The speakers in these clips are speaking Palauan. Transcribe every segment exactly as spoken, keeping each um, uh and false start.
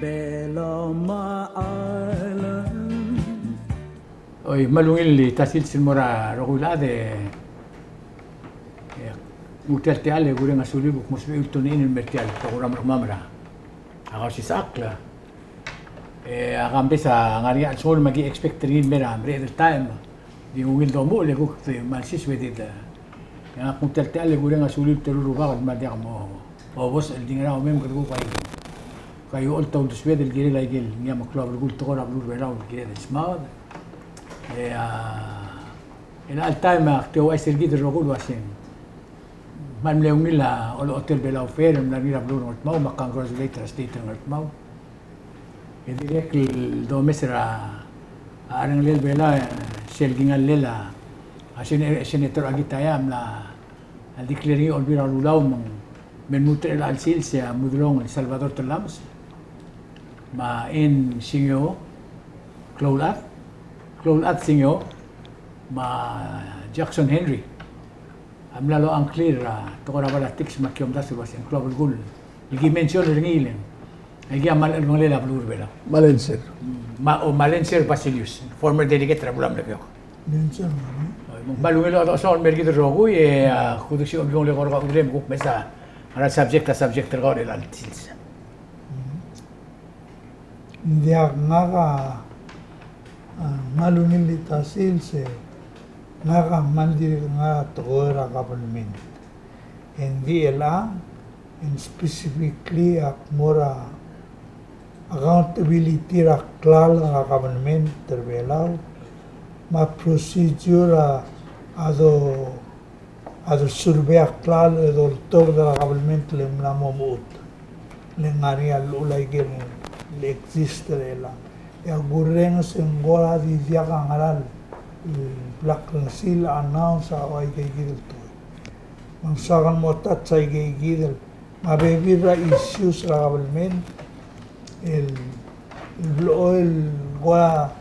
Oi, me a ungil el ta el sils el mo er a rokui el chad e, e, nguu tia el techall e kureng a sulir kuk mo sebechir el tune in el mer tia el program er kemam er a Kausisechakl. E a Kambes a ngar er ngii a chelsengul me aki expect er ngii el mer a mereched el taem. Di ungil domuchel e kuk di kmal siseb e di, e ngak nguu tia el techall e kureng a sulir el teru el rubak el kmal diak mo obos el di ngera omes, kede kuk, kai, kai uolt a uldesued el kirel a ikel ngii a meklou a belkul el tekoi er a beluu er a Belau el kired el smaod. E a, el chelecha el taem ak di ouchais er kid el rokui el uaseng kmal mle ungil a olechotel Belau Fair el mla er ngii er a beluu er a Ngardmau, me ak congratulate er a state er a Ngardmau. E dirrek el domes er a, a cherrengelel Belau, e, sel kingallel a, a sen-, Senator Akitaya a mla declare er ngii a Olbiil er a Kelulau me ng, me ng lmuut er chelecha el sils e a Mudelong el Salvador Tellames, me a Ann Singeo, Kloulechad, Kloulechad Singeo, me a Jackson Henry a mla locha ngklir er a tekoi er a politics me aki omdasu el uaseng klou a belkul el ki mention er ngii el, el ki a kmal chelebangelel a beluu er a Belau. Malenser. Mm, me a, o, Malenser Basilius, former delegate er a beluu er a Melekeok. Malenser, me a. Oi, me ng kmal ungil el chodechosong el mer kid el rokui, e, a, kuduk si omkung el eko er kau el kirem, kuk mesa ngar er a subject, a subject er kau er chelecha el sils. Mm. Ng diak, ngak a, a, kmal ungil el ta el sils e ngak a kmal dirk ngar er a tekoi er a government. E ng di chelechang, e ng specifically ak mo er a accountability er a klalo er a government er a Belau, me a procedure a, a do a dosurvey a klalo e doltobed er a kabelment le ng mla mo mechut. Le ng ngar er ngii a llechul a ikel exist er chelechang. E a kurrenges e ng kora di diak a ngera el bla krengesii el announce a ua ikeikid el tekoi. Me ng soak el mo touch a ikeikid el, me a bebil er a issues er a kabelment el, el blechoel el kora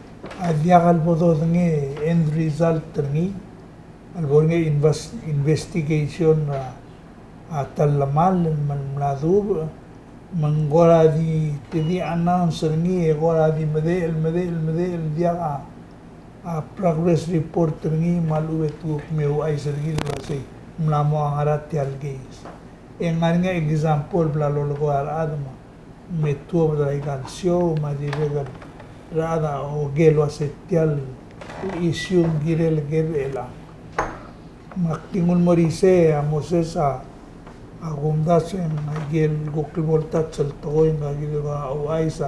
diak el bo dodengei end result er ngii. A lebo er ngii a invest-, investigation er a, a, telemall el mla, mla dubech, me ng kora di, te di announce er ngii e kora di medechel, medechel, medechel, diak a, a, progress report er ngii me a lechub e te kuk me ouchais er kid el uasei ng mla mo ngera tia el case. E ng ngar er ngii a example el bla lolekoi a rechad me me tuobed er aika el show me a dirrek el rechad a oker el uasei tia el issue ng kirel ker er chelechang. Me ak di nguu el mo er isei, a Moses a, a kumdasu e ng aike el kuk lebo el touch el tekoi e ng kid a ouchais a,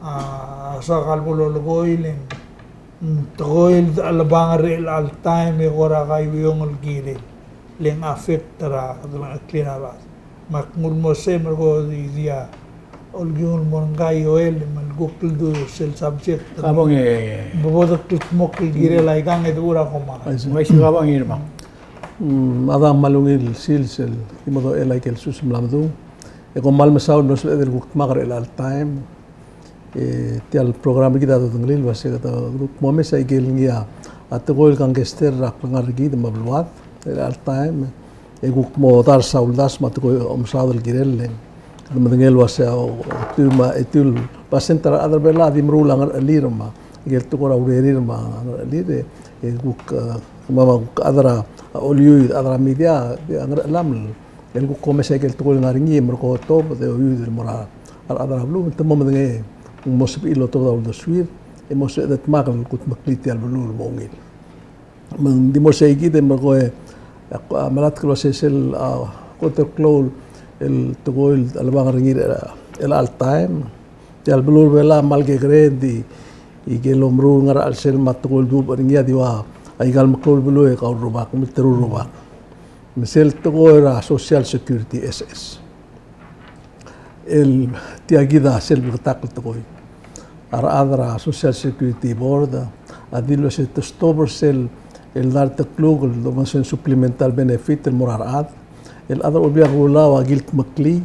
a soak a lebo lolekoi le ng tekoi el dechelebangel er chelecha el taem e kora kaiueong el kirel le ng affect er a, kede clear a rechad. Me ak nguu el mo sei me ko di, di a olkiung el mo er ngka Joel me le kuk ldu sel subject. Kabong e. Bo, bo dekldmokl el kirel aikang e de ura komar. Uaisei, kabong e Irmang. Mm, a dang kmal ungil sils el di mo dochel aike el sus el mla medung. E kom kmal mesaul el mlo sebeched el kuk dmak er chelecha el taem. E tia el program er kid a dodengelii el uasei kede kuk mo omes a ikel ngii a tekoi el kangkei er a klengar er kid me a beluad er chelecha el taem. E kuk mo dars a uldasu me a tekoi el omesaod el kirel le kede medengei el uasei a okiu me a etiu el percent er a rechad er a Belau a di meruul a ngerechelir me a ikel tekoi er a urerir me a ngerechelir e, e kuk, e, me a kuk chad er a oliuid, chad er a media, a ngerechelam el el kuk omes a ikel tekoi el ngar er ngii e merekong e tobed e ouiuid el mo er a rechad er a beluu, me te mo medengei e ng mo sebechir el otobed a uldesuir e mo sebeched el dmak el kudmeklii tia el beluu el mo ungil. Me ng di mo sei kid e merekong e, a, melatk el uasei sel, a, kot el klou el tekoi el chelebangel er ngii er chelecha el taem. Tia el beluu er a Belau a kmal kekerei e di ikel omeruul el ngar er a chelsel me a tekoi el dubech er ngii a di ua aika el meklou el beluu e kau el rubak, me te rubak. Me sel tekoi er a Social Security, S S. El tia kid a sel bleketakl el tekoi. A rechad er a Social Security Board a dilu el uasei te stop er sel, el dart el kluk el domes el supplemental benefit el mo er a rechad. El chad er a Olbiil er a Kelulau a kildmeklii,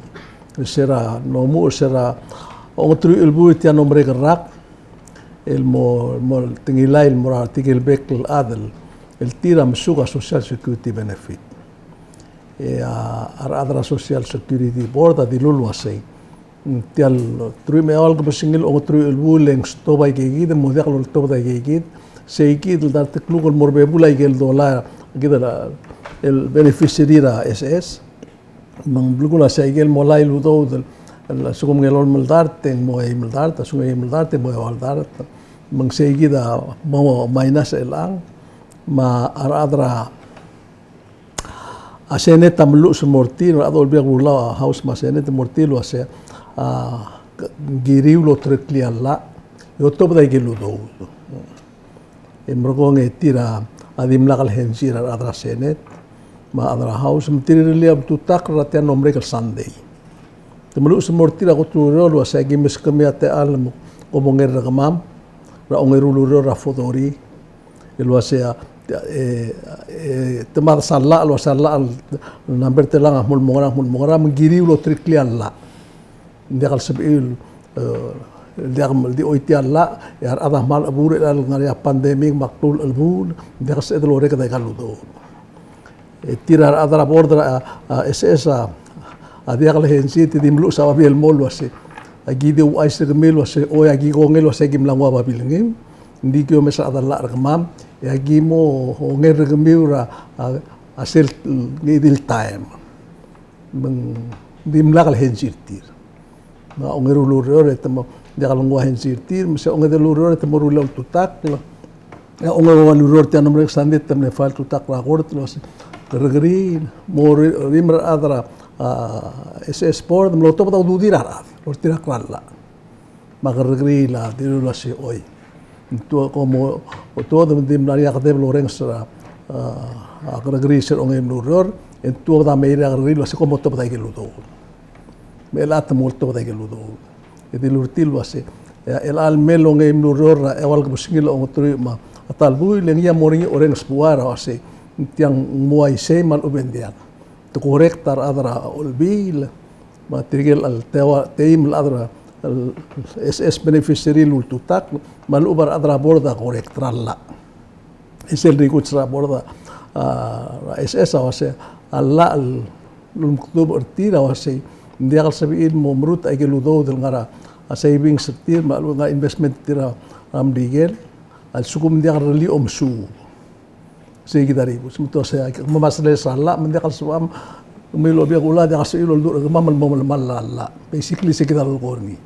er se er a nomuchel, er se er a ongeteruich el buil tia el mlo merek el rak, el mo, mo tengilai el mo er a tirke el bek el chad el tir a mesuk a Social Security benefit. E a, a rechad er a Social Security Board a dilu el uasei Tia el teruich me a eua el kebesengil a ongeteruich el buil e ng stop aike kid, mo diak loltobed aike kid. Sei kid el dart el kluk el mo er a bebul aike el dolai, kid el, el beneficiary er a S S. Me ng belkul a sei kid el molai el udoud el, el a lsekum ng elolem el dart e ng mo eim el dart, a lsekum ng eim el dart e ng mo eua el dart. Me ng sei kid a mo minus er chelechang. Me a rechad er a A Senate a meluches el mo er tir, a rechad er a Olbiil er a Kelulau, a House me a Senate a mo er tir el uase, a, ng kiriu el otereklii a llach e otobed aike el udoud. E merekong e tir a dimlak el hensi er a rechad er a Senate me a rechad er a House, me tir a rirellii a ultutakl er tia el mlo merek el Sunday. Te meluches el mo er tir a kot el ureor el uase aki meskemiu a techall me kom onger er kemam er a ongeru el ureor er a February, el uase a, e, e, te mad a llach, el uase a llach el number er chelechang a kmo ng mo ngerang, kmo ng mo ngerang, me ng kiriu el otereklii a llach. Ng diak el sebechir, e, el diak el di choitii a llach, e a rechad a kmal chebuul er a ngar er ngii a pandemic me a klou el chelebuul, ng diak el sebeched el orreked aika el udoud. E tir a rechad er a board er a, a, S S a, a diak el hensi, e te di meluches a babier el mo el uase, aki di ouchais er kemiu el uase, oi, aki kongei el uase aki mla nguu a babilngiu. Ng di ki omes a rechad el llach er kemam, e aki mo onger er kemiu er a, a, a sel ngii di el taem. Me ng dimlak el hensi er tir. Me a ongeru el ureor e te mo diak el nguu a hensi er tir, me se a ongedei el ureor e te mo rullii a ultutakl. E a ongeua el ureor tia el mlo merek el Sunday te mle file a ultutakl er a kort el uase kerrekeriil, mo ri-, rimel a rechad er a, a, S S board, me lotobed a ududir a rechad el oltirakl er a llach. Me a kerrekeriil a dilu el uase, oi, ng tuo, kom mo, tuobed me ng di mla er ngii a kedeb el orrenges er a, a, a kerrekeriil sel ongeim el ureor, e ng tuobed a mei er a kerrekeriil el uase kom otobed aike el udoud. Me chelechang te mo oltobed aike el udoud. E dilu er tir el uase, e, chelecha el mei el ongeim el ureor er a eua el kebesengil a ongeteruich me a ta el buil, e ngii a mo er ngii a orrenges buai er a uase, tiang ng mo uaisei me a lechub e ng diak. Te correct a rechad er a Olbiil, me tirke el teua, teim el chad er a, el S S beneficiary el ultutakl, me a lechub a rechad er a board a correct er a llach. E sel rikuts er a board a, a, S S a uase, a llach el ulemekdubech er tir a uasei, ng diak el sebechir el mo merutech aike el udoud el ngar er a, a, savings er tir, me a lechub e ngar er a investment er tir er a, er a Merikel, a lsekum ng diak el rirellii a omesuub. Sei kid a rikuts, me te uase, me a seleses a llach, me ng diak el sebecham, me a Olbiil er a Kelulau a diak el sebechir el oldurech er kemam el mo melemall a llach. Basically, sei kid a lolekoi er ngii.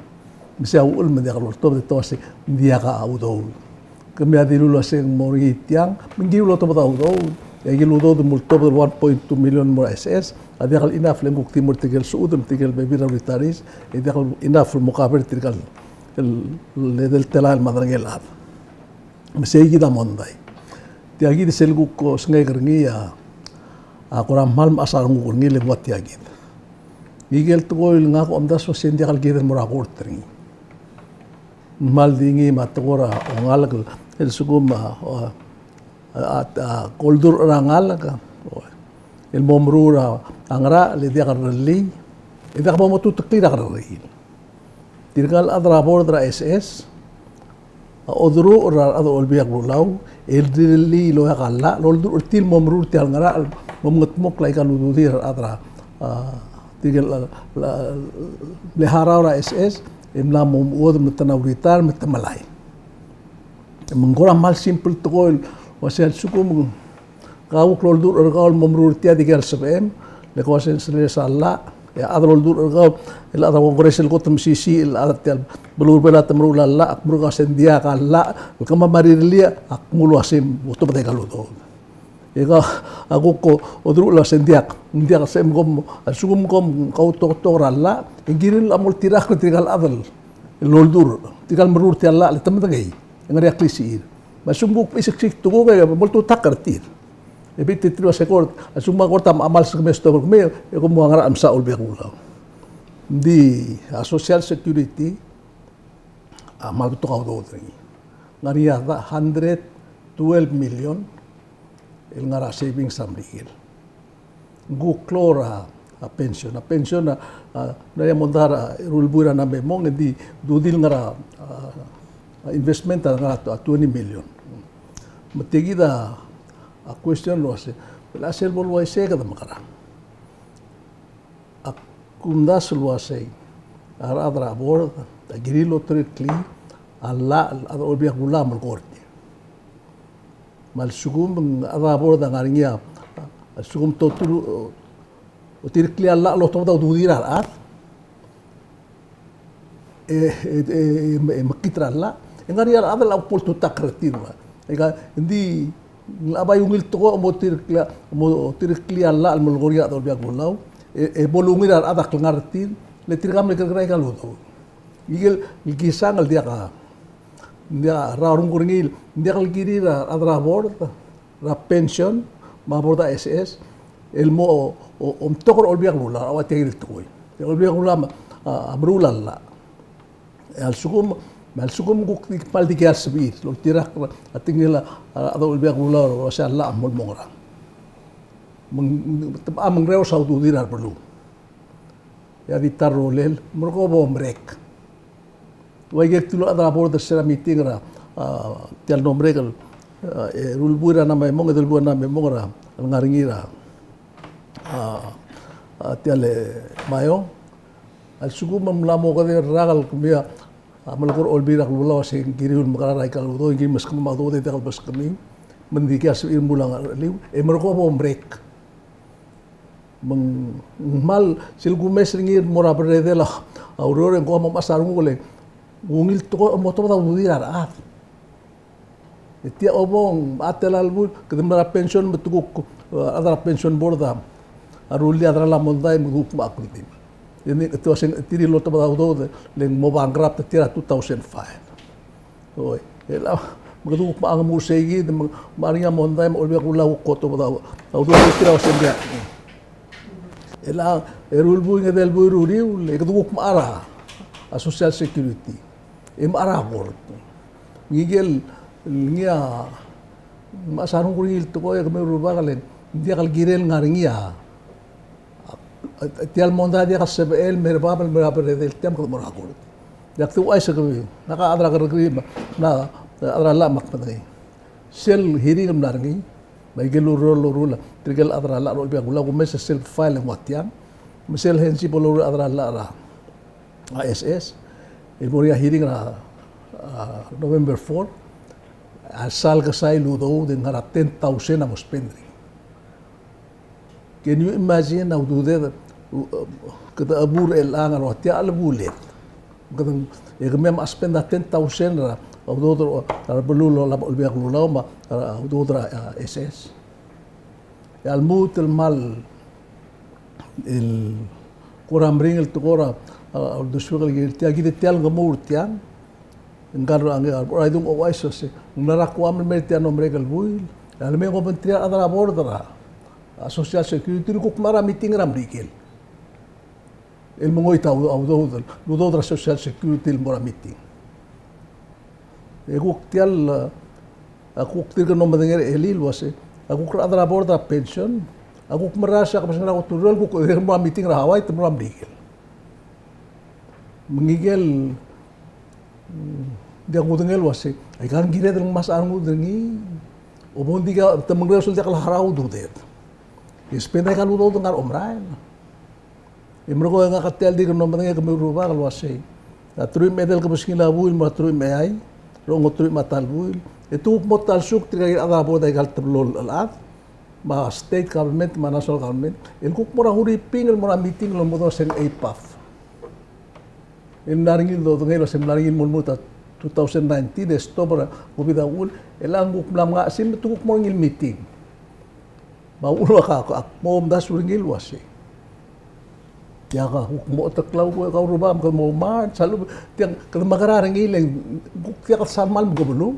Me sei a uchul me ng diak loltobed e te uase ng diak a udoud. Kemiu a dilu el uase ng mo er ngii tiang, me ng kiriu el otobed a udoud. E aike el udoud el mo oltobed el one point two million el mo er a S S a diak el enough le ng kuk di mo er tirke el sechudel, tirke el bebil er a retirees, e diak el enough el mo cover tirke el, el, el edei el telael me a derengel chad. Me sei kid a mondai. Tia kid sel kuk osengek er ngii a, a kora kmal mechas a renguk er ngii le ng ua tia kid. Ngike el tekoi el ngak a omdasu el uase ng diak el kired el mo er a kort er ngii. Ng kmal di ngii me a tekoi er a ongalek el, el lsekum a, a, a, a, koldurech er a ngalek, el mo meruul a ngerachel e diak el rirellii, e diak bo motuteklii er a kerrekeriil. Tirka el chad er a board er a S S a oderuchel er a rechad er a Olbiil er a Kelulau el rirellii el oeak a llach, loldurech er tir el mo meruul tia el ngerachel, mo mengedmokl aika el ududir a rechad er a, a, tirke el, a, a, mle harau er a S S, e mla mo mechuodel me te mla retire me te melai. Me ng kora kmal simple tekoi el uasei a lsekum ng kau a kuk loldurech er kau el mo meruul er tia, di kau a sebechem, le kau a seleses a llach, e a chad el oldurech er kau, el chad er a Congress el kot el mesisiich, el chad er tia el beluu er a Belau a te meruul a llach, ak meruul er kau a se ng diak a llach, el kemam a rirellii, ak mle uasei mo tobed aika el udoud. E kau a kuk oderuchel el uasei ng diak, ng diak, se kom, a lsekum kom kautoketok er a llach, e ng kirir el mo oltirakl er tirka el chad el loldurech, tirka el meruul er tia el llach, le te medengei, e ng ngar er ngii a klisichir. Me a lsekum kuk bechiseksikd a tekoi e mo oltutakl er tir. E bechitii tir el uasei kort, a lsekum a kort a kmal sekemesdobel er kemiu, e kom mo ua ngerachel el msa a Olbiil er a Kelulau. Ng di a Social Security a kmal betok a udoud er ngii. Ng ngar er ngii a hundred twelve million el ngar er a savings er a Merikel. Ng kuk klou er a, a pension. A pension a, a, mla er ngii a mondai er a eru el buil er a Namemong, e di dudil ngar er a, a, a investment a ngar er a twenty million. Me tia kid a, a question el uasei, a sel bo el uaisei e kede mekerang. Ak omdasu el uasei, a rechad er a board a kirir el otereklii a llach el chad er a Olbiil er a Kelulau a melekoi er tir. Me a lsekum ng chad er a board a ngar er ngii a, a lsekum te oteru-, otereklii a llach el otobed a ududir a rechad e, e, e, e, mekngit er a llach, e ng ngar er ngii a rechad el a bo ltutakl er tir. Me aika, ng di ng locha bai ungil tekoi el mo otereklii, mo otereklii a llach el melekoi er ngii a rechad er a Olbiil er a Kelulau, e, e bo lungil a rechad a klengar er tir, le tirka a mle kerekerei aika el udoud. Ngike el kisang el diak a, diak a rrau a renguk er ngii, diak el kirir a rechad er a board er a pension me a board er a S S el mo, o, o, omtok er a Olbiil er a Kelulau, a ua tia el tekoi. Olbiil er a Kelulau a, a meruul a llach. E a lsekum, me a lsekum kuk di kmal dikea el sebechir el oltirakl er a tekingel a, a, a Olbiil er a Kelulau el uasei a llach a mo el mo ngerang. Me ng, te, a, me ng reos a ududir a rebeluu. E a di ta el rolel, merekong bo merek. Ua ike el kdu el chad er a board er se er a meeting er a, a, tia el mlo merek el, a, eru el buil er a Namaimong, e de el buil er a Namaimong er a, el ngar er ngii er a, a, a, tia el Maiong. A lsekum me ng mla mo okedei el rak el kemiu a, a, melekoi er a Olbiil er a Kelulau, se ng kiriu el mekerang er aika el udoud, e ng kirir el meskemiu me a udoud e diak el meskemiu, me ng dikea el sebechir el mo er a ngercheliu, e merekong bo merek. Me ng kmal, sel kumes er ngii el mo er a berredel a, a ureor e ng kuk mo mechas a renguk el ungil tekoi el mo otobed a ududir a rechad. E tia a obong, a tela el buil, kede mla er a pension me te kuk, a, a rechad er a pension board a rullii a delal a mondai me kuk mo akldimel. E ng, te uasei ng tir el otobed a udoud, le ng mo bankrupt er tir er a two thousand five. Oi, e le, me kede kuk mo ngar er ngii a mondai me a Olbiil er a Kelulau a kuk otobed a udoud er tir er a osengel. E le, eru el buil, ngedei el buil er uriul, e kede kuk mo er a, a Social Security. E mo er a court. Ngike el, ngii a, me a sa renguk er ngii el tekoi e kemiu el rubak le ng diak el kirel ngar er ngii a, a, tia el mondai a diak el sebechel el me er bab el me er a berredel, tia me kede mo er a court. Diak de ouchais er kemiu, ngak a chad er a kerrekeriil, me a, a chad er a llach me ak medengei. Sel hearing el mla er ngii, me aike el ureor el loruul a, tirke el chad er a llach er a Olbiil er a Kelulau, kumes er sel file e ng ua tiang, me sel hensi bo loruul a chad er a llach er a a S S, el mo er ngii a hearing er a, a, November four, a sal kesai el udoud e ng ngar er a ten thousand a mo spend er ngii. Can you imagine a ududed, u, u, kede chebuul er chelechang el ua tia el bullet? Kede, e kemiu a mo spend a ten thousand er a udoud er a beluu el Olbiil er a Kelulau me a udoud er a, a, S S. E a lmuut el kmal el kora meringel el tekoi er a, a, uldesuek el kirel tia, kid a tia el kemur tiang. Ng kora, a, a, a, dung ouchais el se ng mla er a Guam el mei er tia el mlo merek el buil. E a le mei e ng obengterir a rechad er a board er a, a, Social Security el kuk mla er a meeting er a Merikel el mengoit a u-, a udoud, udoud er a Social Security el mo er a meeting. E kuk tia el, a kuk dirk mlo medengei er elii el uase, a kuk rechad er a board er a pension, a kuk mera se a kebesengei er a kot el ureor, kuk dirk mo er a meeting er a Hawaii, te mo er a Merikel. Me ngike el, mm, diak kudengei el uase, aika ng kired el ngmasech a rengud er ngii, o bo ng dikea, te mengereos el diak el harau a ududed. E spend aika el udoud el ngar er a omerael. E merekong e ngak a tia el dirk mlo medengei e kemiu el rubak el uasei, a teruich me a edei el kebesengil a buil el mo er a teruich me a eai, er a ongeteruich me a ta el buil, e te kuk mo ta el suk tirka el chad er a board er aika el teblo el chad, me a state government, me a national government, el kuk mo er a Huriping el mo er a meeting el mo dodengei a PAF. El mla er ngii el dodengei el uasei mla er ngii el mo lmuut a two thousand nineteen, e stop er a COVID a uchul, e chelechang kuk mla mngesii me te kuk mo er ngii el meeting. Me a uchul a ka, ka, ak mo omdasu er ngii el uasei, tia ka kuk mo oteklau kau, kau rubak, me kede mo march, salu, tia kede mekerang er ngii le ng kuk tia kede sal kmal mekebelung.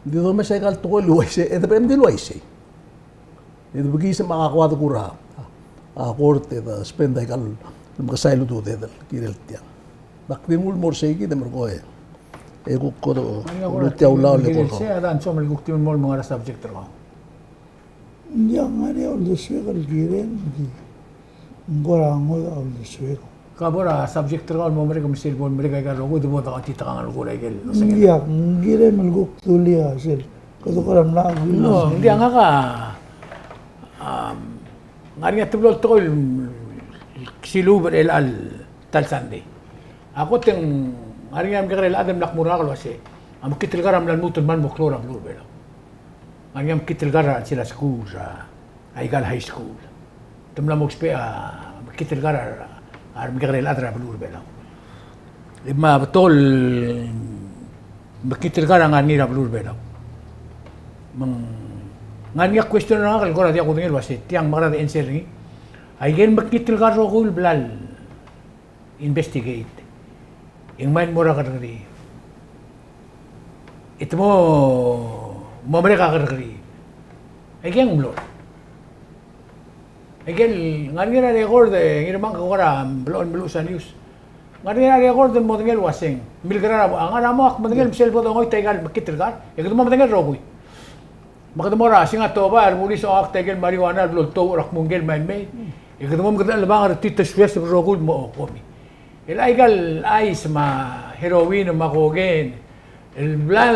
Ng di domes aika el tekoi el uaisei, e de bem di el uaisei. E de bekiis me a kuk a dekur a, a court e de spend aika el mekesai el ududed el kirel tiang. Me ak di nguu el mo er seikid e merekong e kuk ko, tia ulaol e kuk. Sei a dang soam el kuk di mo el mo ngar er a subject er kau. Ng diak, ngar er ngii a uldesuek el kirel, di ng kora ngodech a uldesuek. Ka bo er a subject er kau el mo merek me sel bo lemerek aika el rokui, di bo dekaotitekangel kuk er aike el osengel. Ng diak, ng kirem el kuk dulii a sel. Kede kora mla. No, ng diak, ngak a, um, ngar er ngii a teblo el tekoi el siluub er chelecha el ta el Sunday. A kot e ng ngar er ngii a remekekerei el chad el mla kmo er ngak el uase a mekngit el kar a mla lmuut el kmal mo klou er a beluu er a Belau. Ngar er ngii a mekngit el kar er a chelsel a skuul, er a aika el high school. Te mla mo ousbech a mekngit el kar a remekekerei el chad er a beluu er a Belau. E me a betok el mekngit el kar a ngar er ngii er a beluu er a Belau. Me ng ngar er ngii a question er ngak el kora diak kudengei el uase tiang me a kora de answer er ngii. Aike el mekngit el kar el rokui el bla le investigate e ng mei el mo er a kerrekeriil e te mo, mo merek a kerrekeriil. Aike ng mlo, aike el ngar er ngii er a record e Ngirmang, ke kora blechoel meluches a news. Ngar er ngii er a record el modengei el uaseng, milkerang a, ngar er a mo ak medengei el sel bo dongoit aika el mekngit el kar, e kede mo medengei el rokui. Me kede mo er a Singatoba, a rebulis a oaktk aike el marijuana el blo ltouch er a kmo ngike el mei el mei. E kede mo mekedechel el bang er tir te sues el rokui el mo komi. El aika el ice me a heroin me a cocaine el bla, a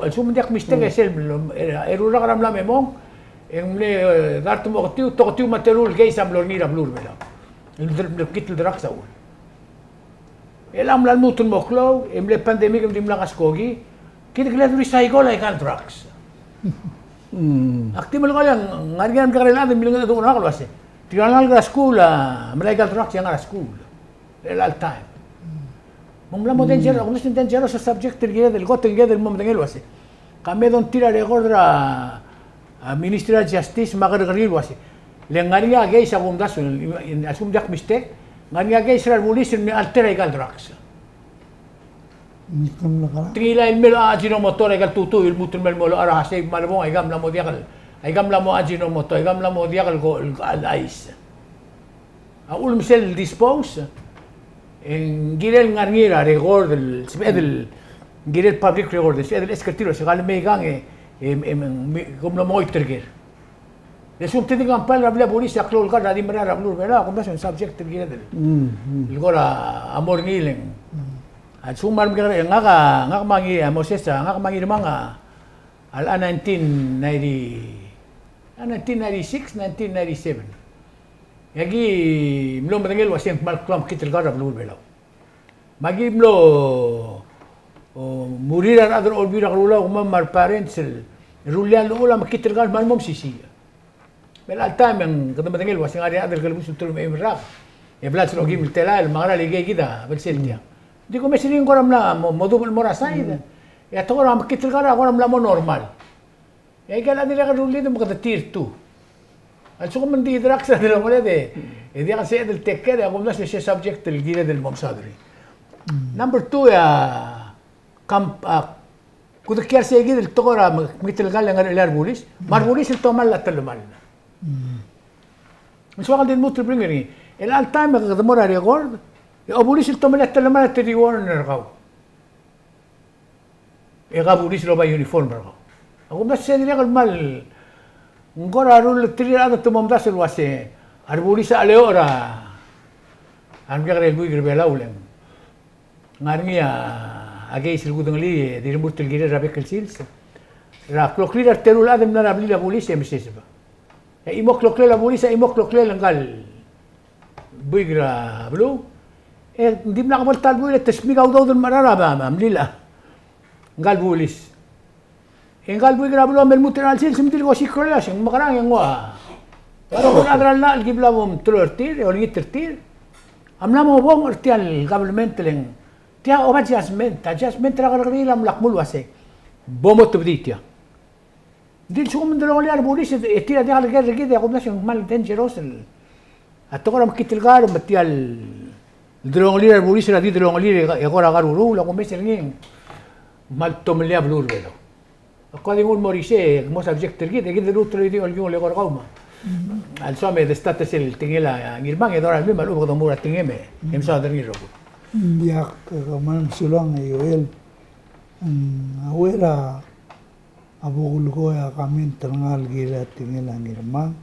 lsekum ng diak mistake, e sel, eru el rak er a mla me mong, e ng mle, e, dart mo oketiu, toketiu me a teru el case a mlo er ngii er a beluu er a Belau. El mle mekngit el drugs a uchul. E le ng mla lmuut el mo klou, e mle pandemic e dimlak a skoki, kid a kle recycle aika el drugs. Ak di melekoi a ngar er ngii a remekekerei el chad el milengedecheduch er ngak el uase, tirka el ngalek er a skuul a melai aika el drugs e a ngar er a skuul er chelecha el taem. Me ng mla mo danger, a kumdasu e ng dangerous a subject el kired el kot el kired el mo medengei el uase, ka me dongtir a record er a, a, Ministry of Justice me a kerrekeriil el uase, le ng ngar er ngii a case a kumdasu, a lsekum ng diak mistake, ng ngar er ngii a case er a rebulis el mle alter aika el drugs. Te ngilai el mei el Ajinomoto er aika el tutuil el lmuut el mei el mo locha er a hasei me a lebong, aika mla mo diak el, aika mla mo Ajinomoto, aika mla mo diak el ko, el, el ice. A uchul me sel dispose, e ng kirel ngar er ngii er a record el sebeched el, ng kirel public record el sebeched el ask er tir el uase, ka le mei aikang e, e, e, me, kom mlo mengoit er ker. Le lsekum te di comply er a blil a bulis e a klou el kar a di merael er a beluu er a Belau, a kumdasu e ng subject el kired el, el kora mo er ngii el ng. A lsekum a remekekerei, ngak a, ngak me a Ngi, a Moses, a ngak me a Ngirmang a, a le nineteen ninety, a nineteen ninety-six, nineteen ninety-seven. E aki mlo medengei el uase ng kmal klou a mekngit el kar er a beluu er a Belau. Me aki mlo, o, murir a rechad er a Olbiil er a Kelulau, kemam me a re parents el rullii a llechul a mekngit el kar el kmal mo mesisiich. Me chelecha el taem e ng kede medengei el uase ng ngar er ngii a chad el kelebus el teruich me a eim el rak, e blals el okeim el telael, me a ngera el ikei kid a belsel tiang. Ng di kumes er ngii e ng kora mla mo, mo dubech el mo er a side. E a tekoi er a mekngit el kar a kora mla mo normal. E aike el chad el dirrek el rullii e me kede tir tu. A lsekum ng di drugs a delongeled e, e diak el sebeched el take care, e a kumdasu e se subject el kired el mo mesaod er ngii. Number two, e a, kam, a, kudengei er sei kid el tekoi er a mekngit el kar el ngar er a rebulis, me a rebulis el tomall a telemall. Ng soak el di lmuut el bring er ngii. E chelecha el taem e kede mo er a record, e a bulis el tomellii a telemall a te di warn er kau. E ka bulis el oba uniform er kau. A kumdasu e se dirrek el kmal, ng kora rullterir a rechad el te mo omdasu el uase a rebulis a cheleoch er a remekekerei el buik er a Belau el ng ngar er ngii a case el kudengelii e di remurt el kirel er a bek el sils er a kloklii er a reteru el chad el mla er a blil a bulis e meseseb. E chimo kloklel a bulis, e chimo kloklel ngka el buik er a beluu. E ng dimlak bo el ta el buil e te smik a udoud el mecherar a mlil a ngka el bulis. E ngka el buik er a beluu a me lmuut er a chelsel, se me di el ko siik er a llach, e ng mekerang e ng ua, a rokui el chad er a llach el ki bla bo mteloi er tir e olengit er tir a mla mo bong er tia el government el ng tia oba judgment, a judgment er a kerrekeriil a mla kmo el uase bo mo tebedii tia. Ng di lsekum ng delongelii a rebulis e tir a diak leker er kid e a kumdasu e ng kmal dangerous el a tekoi er a mekngit el kar me tia el delongelir a rebulis er a di delongelir e kora karuruul, a kumes er ngii e ng kmal tomellii a beluu er a Belau. Ak di nguu el mo er isei e mo subject er kid, e kid el lmuut el di olkiung el eko er kau me a lsoam e de start er sel tekingel a Ngirmang e dorael mei me a lechub e kede mo er a tekingem e mesaod er ngii el rokui. Ng diak, ke kmal mesulang e Joel. Ng, a uchei er a bo kulekoi a comment er ngak el kirel a tekingel a Ngirmang,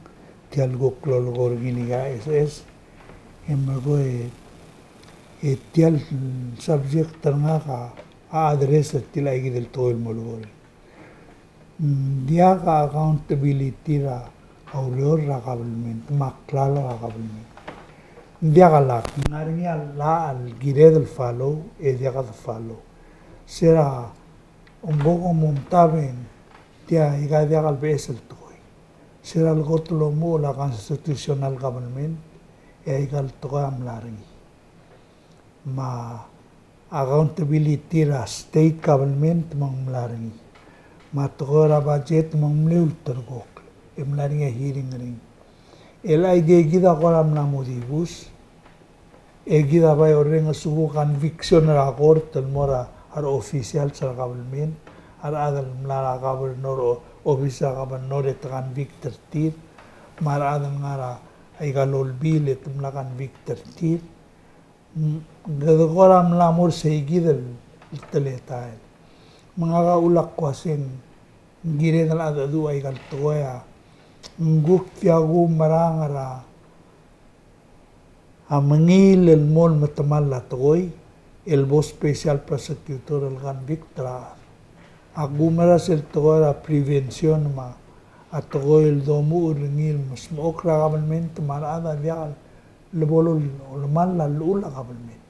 tia el kuk lolekoi er ngii a S S, e melekoi e tia el subject er ngak a address er tia el kid el tekoi el mo lekoi. Ng diak a accountability er a ureor er a government me a klalo er a government. Ng diak a lak, ng ngar er ngii a llach el kired el follow, e diak de follow. Se er a, ng ko kom omtab e ng tia aika diak el beches el tekoi. Se er a lekot el omuchel a constitutional government, e aika el tekoi a mla er ngii. Me a accountability er a state government me ng mla er ngii. Me a tekoi er a budget me ng mle ulterekokl, e mla er ngii a hearing er ngii. El aike kid a kora mla mo dibus, e kid a bai orrenges a kuk conviction er a court el mo er a re officials er a government, a rechad el mla er a governor, o-, office er a governor e te convict er tir, me a rechad el ngar er aika el olbiil e te mla convict er tir. Mm, kede kora mla mo er seikid el teletael. Me ngak a uchul a kuk uasei ng kired el cheldecheduch aika el tekoi a, ng kuk tia kumerang er a, a mengiil el mo metemall a tekoi, el bo special prosecutor el convict er a. A kumerang sel tekoi er a prevention me a tekoi el domuchel er ngii el mesmechokl er a government me a rechad a diak el lebo lolemall a llechul a government.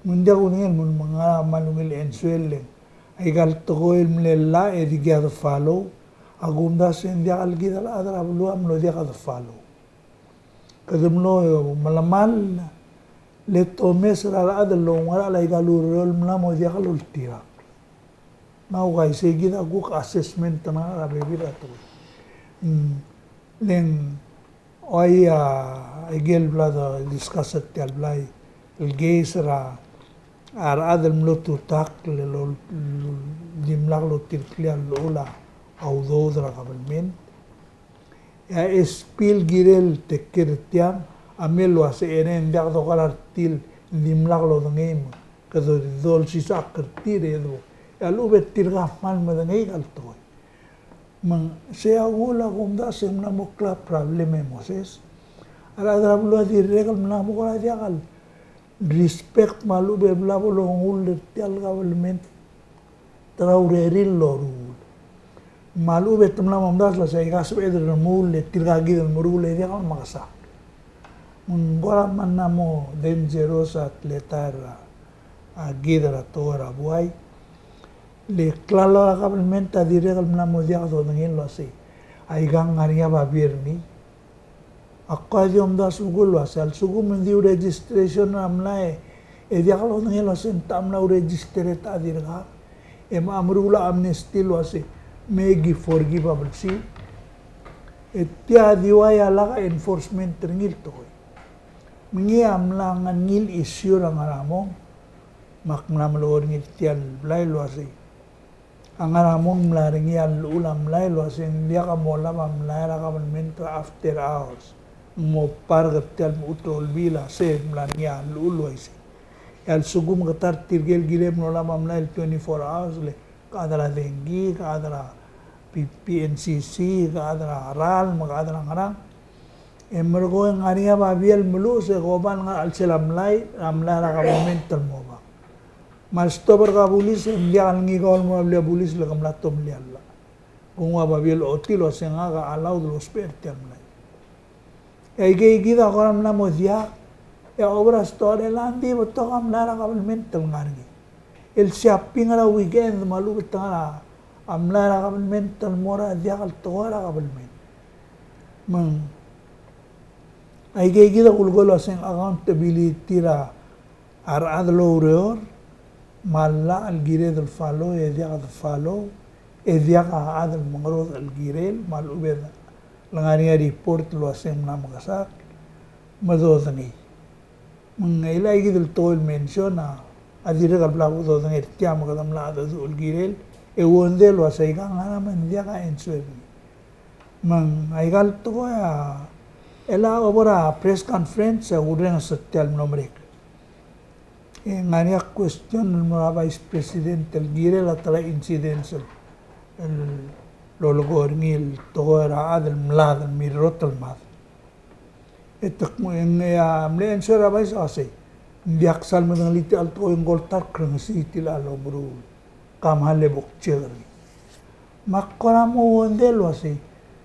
Me ng diak kudengei el mo, me ng ngar er a kmal ungil answer el, aika el tekoi el mle llach e dikea de follow, a kumdasu e ng diak el kid el chad er a beluu a mlo diak de follow. Kede mlo melemall, le te omes er a rechad el oungerachel aika el ureor el mla mo diak loltirakl. Me a uaisei kid a kuk assessment er ngak er a bebil er a tekoi. Mm, le ng, oi, a, aike el bla de discuss er tia el blai, el case er a, a rechad el mlo tutakl el, el, el dimlak lotireklii a llechul a udoud er a government. E a S P el kirel el take care er tiang, a mle uase e ng diak dokera er tir el dimlak lodengei me kede di dolsisechakl er tir e do. E a lechub e tirka a kmal medengei aika el tekoi. Me sei a uchul a kumdasu e ng mla mo klou a problem e Moses. A rechad er a beluu a dirrek el mla mo kora diak el respect me a lechub e bla bo longull er tia el government er a urerir el loruul. Me a lechub e te mla mo omdasu el uasei aika sebeched el remuul e tirka kid el meruul e diak el mekesakl. Me ng kora mla mo dangerous a teletael er a, a kid er a tekoi er a buai. Le klalo er a government a dirrek el mla mo diak dodengei el uasei aika ng ngar er ngii a babier er ngii. Ak kora di omdasu el kuk uasei a lsekum ng di registration er a mlai e diak lodengei el uasei ng techa mla register e techa dirkak, e me a meruul a amnesty el uasei me ki forgive a blsir. E tia di uai a lak a enforcement er ngii el tekoi. Me ngii a mla ngar er ngii el issue er a ngar er a mong, me ak mla melekoi er ngii er tia el blai el uasei a ngar er a mong ng mla er ngii a llechul a mlai el uasei ng diak a mo olab a mlai er a government er a after hours. Ng mo park er tia el mechut el olbiil a se el mla er ngii a llechul el uaisei. E a lsekum ke ta er tirke el kirem el olab a mlai el twenty-four hours le ke chad er a dengki, ke chad er a P-, P N C C, ke chad er a ralm, ke chad er a ngerang. E merekong e ng ngar er ngii a babier el meluches e ke oba el ngar er a chelsel a mlai, a mlai er a government el mo obak. Me a lestop er kau a bulis e ng diak el ngii kau el mo er a blil a bulis le ke mla tomellii a llach. Ke nguu a babier el ochotii el uasei ngak a allowed el ousbech er tia el mlai. E aikei kid a kora mla mo diak, e a obra store el ng di betok a mlai er a government el ngar er ngii. El shopping er a weekend me a lechub e te ngar er a mlai er a government el mo er a diak el tekoi er a government. Me ng aikei kid a kulekoi el uasei ng accountability er a a rechad el oureor, me a llach el kired el follow, e diak de follow, e diak a chad el mengerodech el kirel, me a lechub e le ngar er ngii a report el uasei ng mla mekesakl, me dodengei. Me ng aika kid el tekoi el mention a, a dirrek el bla kudodengei er tia me kede mla cheldecheduch el kirel, e ungil el uasei aika ngera me ng diak a answer er ngii. Me ng aika el tekoi a, el a obo er a press conference e kurrenges er tia el mlo merek. E ng ngar er ngii a question el mo er a Vice President el kirel a ta el incidents el, el lolekoi er ngii el tekoi er a chad el mlad el mirrot el mad. E te kmo, e ng, e a mle answer er a Vice a uasei, ng diak sal medengelii tia el tekoi, ng ko el ta el krengesii tia el omeruul. Ka mle bo kcheck er ngii. Me ak kora mo ungil el uasei,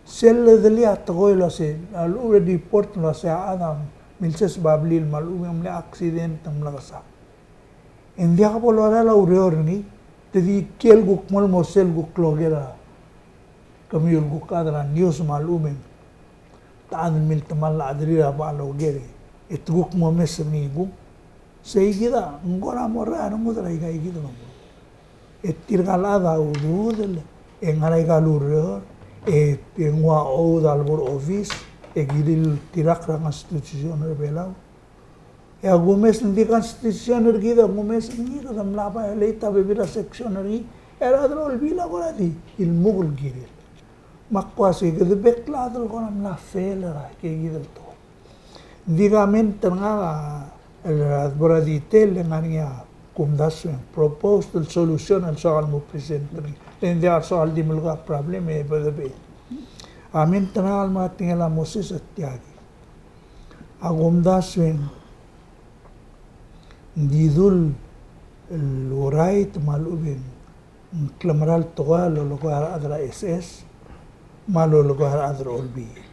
sel ledelii a tekoi el uasei, a lechub e report el uasei a chad a milseseb a blil me a lechub e ng mle accident e ng mla kesai. E ng diak bo lorael a ureor er ngii, te di kiei el kuk mo el mo sel kuk loker a kemiu el kuk chad er a news me a lechub e ng te chad el miltemall a chederir a bechal oker e te kuk mo mes er ngii kung. Sei kid a ng kora mo er a rengud er aika kid el omuchel. E tirka el chad a ududel e ngar er aika el ureor e te nguu a chuodel el bo er a office e kirir el tirakl er a constitution er a Belau. E a kumes, ng di constitution er kid a kumes er ngii, kede mla violate a bebil er a section er ngii, e a rechad er a Olbiil a kora di ilmuk el kirel. Me ak uasei kede bek el chad el kora mla fail er a ikei kid el tekoi. Ng di comment er ngak a, el bo er a detail, e ng ngar er ngii a kumdasu e ng proposed el solution el soak el mo present er ngii. Le ng diak el soak el di melekoi a problem e bo de be. A comment er ngak el mla tekingel a Moses a tia kid. A kumdasu e ng di dul el urait me a lechub e ng klemera el tekoi a lolekoi a rechad er a S S me a lolekoi a rechad er a Olbiil.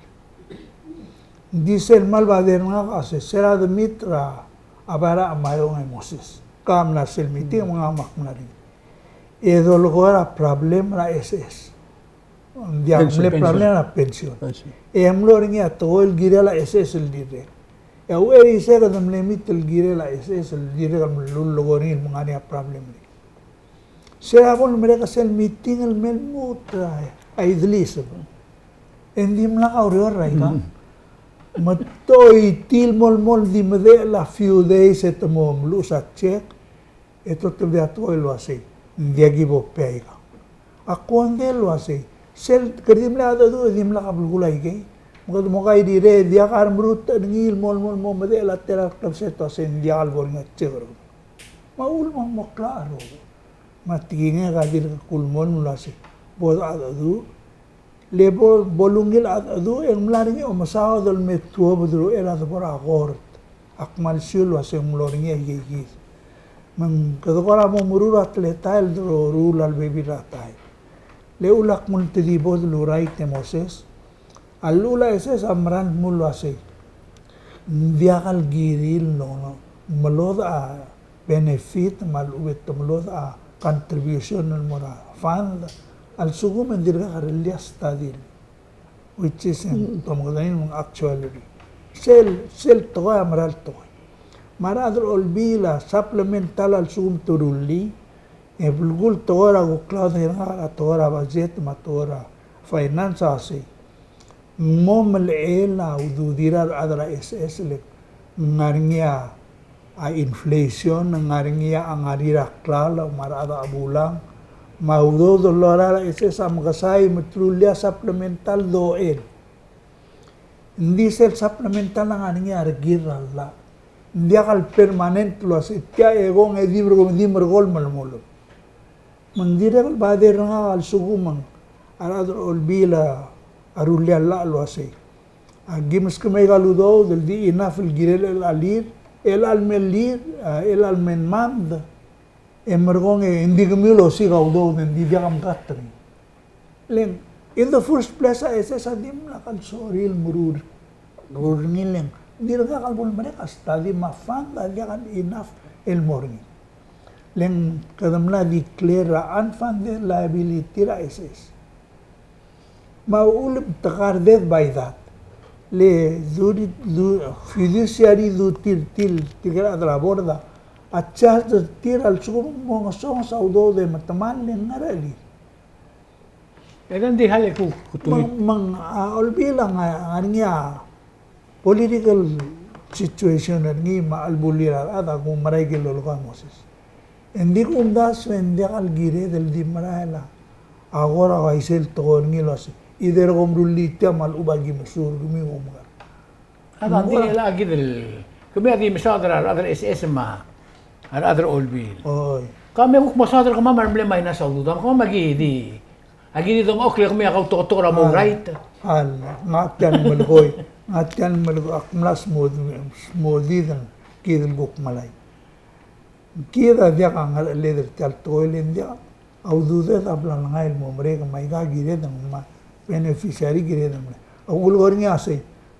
Ng di sel kmal bader er ngak a se, se er a de meet er a Bai er a Maiong e Moses. Ka mla sel meeting me ngak me ak mla er ngii. E dolekoi er a problem er a S S. Ng diak, pension, mle problem er a pension. Pension. E mlo er ngii a tekoi el kirel a S S el dirrek. E a uchei er isei e kede mle meet el kirel a S S el dirrek el mle lulekoi er ngii el me ngar er ngii a problem er ngii. Se er a bo lemerek a sel meeting el me lmuut a Idlis. E ng dimlak a ureor er aika. Mm. Me te choitii el mo el mo di medechel a few days e te mo meluches a check. E te otebedii a tekoi el uasei, ng diak ki bo pay aika. Ak kongei el uasei, sel kede di mle cheldecheduch e dimlak a belkul aikei. Me kede mo kairirei e diak a remerutech er ngii el mo el mo el mo medechel a tela el klebesei e te uasei ng diak el bo er ngii a check er kemiu. Me a uchul me ng mo klou a rokui. Me a tekingek a dirk kulemolem el uasei, bo de cheldecheduch, le bo, bo lungil a cheldecheduch e ng mla er ngii a omesaod el me tuobed er uchei er a debo er a kort. Ak kmal sel uasei ng mlo er ngii a ikei kid. Me ng kede kora mo meruul a teletael el doruul a lebebil er a taem. Le uchul ak nguu el te di bo de urait e Moses. A llechul a S S a mera el dmu el uasei, ng diak el kirir el, no, no, melodech a benefit me a lechub e te melodech a contribution el mo er a fund a lsekum e ng dirkak lerellii a study, which is, e ng, mm, te omekedongii me ng actuary. Sel, sel tekoi a mera el tekoi. Me a rechad er a Olbiil a supplemental a lsekum te rullii, e belkul tekoi er a kuk klaodengei er ngak er a tekoi er a budget me a tekoi er a finance a sei. Ng mo melechel a ududir a rechad er a S S le ng ngar er ngii a inflation, ng ngar er ngii a ngar er ngii a klalo me a rechad a chebulang. Me a udoud el lorael a S S a mekesai me te rullii a supplemental dochel. Ng di sel supplemental a ngar er ngii a rekir er a llach. Ng diak el permanent el uasei tia e kong e di merekong, di merekong el melemolem. Me ng dirrek el bader er ngak a lsekum a rechad er a Olbiil a rullii a llach el uasei, a ki meskemiu aika el udoud el di enough el kirel el chelechang, el chelechang el me er, a, el chelechang el me er a month, e merekong e ng di kemiu el osiik a udoud e ng di diak a mkat er ngii. Le ng, in the first place, a S S a dimlak el sorir el meruul, meruul er ngii, le ng dirkak el bo lemerek a study me a fund a diak el enough el mo er ngii. Le ng kede mla declare a unfunded liability er a S S. Me a uchul me te guarded by that. Le duty, du-, fiduciary duty er tir, tirke el chad er a board a charge er tir a lsekum ng mo ngesonges a udoud e metemall e ng ngerechelir. E ng di hale ku, ku tui. Me ng, me ng, a, Olbiil a ngar er ngii a political situation er ngii me a chelebulir a rechad a kumerang el lolekoi a Moses. E ng di kumdasu e ng diak el kired el di merael a kora uaisei el tekoi er ngii el uasei, either kom rullii tia me a lechub a ki mesuub er kemiu e kom ngar. A di el, a kid el, kemiu a di mesaod er a rechad er a S S me a rechad er a Olbiil. Oi. Ka me kuk mesaod er kemam a re mle minus a ududam, kemam a ki di, a ki di dengchokl e kemiu a kautoketok er a mo right. Al, ngak tia el melekoi, ngak tia el melekoi, ak mla smodii, smodii el kid el kuk melai. Kid a diak a ngerecheled er tia el tekoi le ng diak. A ududed a bla lengai el mo merek me aika kired el ngmai, beneficiary kired el ngmai. A kulekoi er ngii a sei,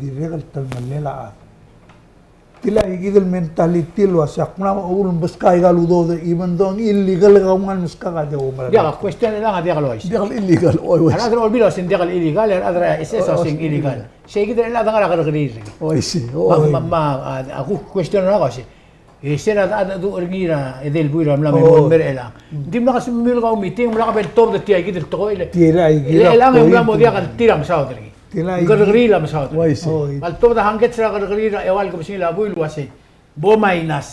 dirrek el telemellel a chad. Tia kid el mentality el uase ak mla mo ulmeskak aika el udoud, even though ng illegal e kau a meskak a diak a umerang. Diak, a question er ngak a diak el uaisei. Diak el illegal, oi, oi. A rechad er a Olbiil a uase ng diak el illegal, a rechad er a S S a uase ng illegal. Sei kid el chad a ngar er a kerrekeriil er ngii. Oi, sei, oi. Me, me, me, a, a kuk question er ngak a uase, e se er a rechad a dmu er ngii er a edei el buil er a mla me mo mei er chelechang. Ng dimlak a semiu el kau meeting, ng mla ka bo el tobed er tia kid el tekoi el. Tia kid el. Chelechang e ng mla mo diak el tir a mesaod er ngii. Tia kid el. Ng kerrekeriil a mesaod er ngii. Uaisei. Oi. Kal tobed a hangkets er a kerrekeriil er a eua el kebesengil a buil el uasei bo minus.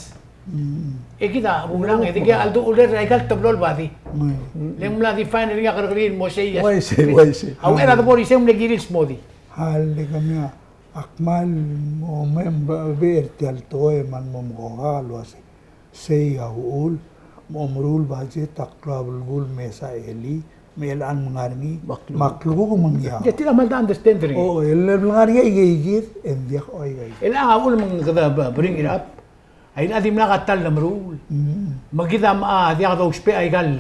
Mm. E kid a bulang, e dikea a ldu-, uldureklii aika el teblo el body. Mm. Le ng mla define er ngii a kerrekeriil el mo sei a. Uaisei, uaisei. A uchei er a debo er isei e ng mle kirir el smodii. A le kemiu a kmal mo mei me bo er tia el tekoi me ng mo mekokak el uasei. Sei a uchul, me omeruul budget a klou a belkul el mesa a elii, me chelechang ng ngar er ngii, me a klukuk me ng ngiaos. Ia, tia kmal de understand er ngii. O, el ngar er ngii a ikeikid, e ng diak a ikeikid. Chelechang a uchul me ng kede bring it up. A chelechang a dimlak a ta el lemeruul. Mm. Me kid a, a, diak dousbech aika el,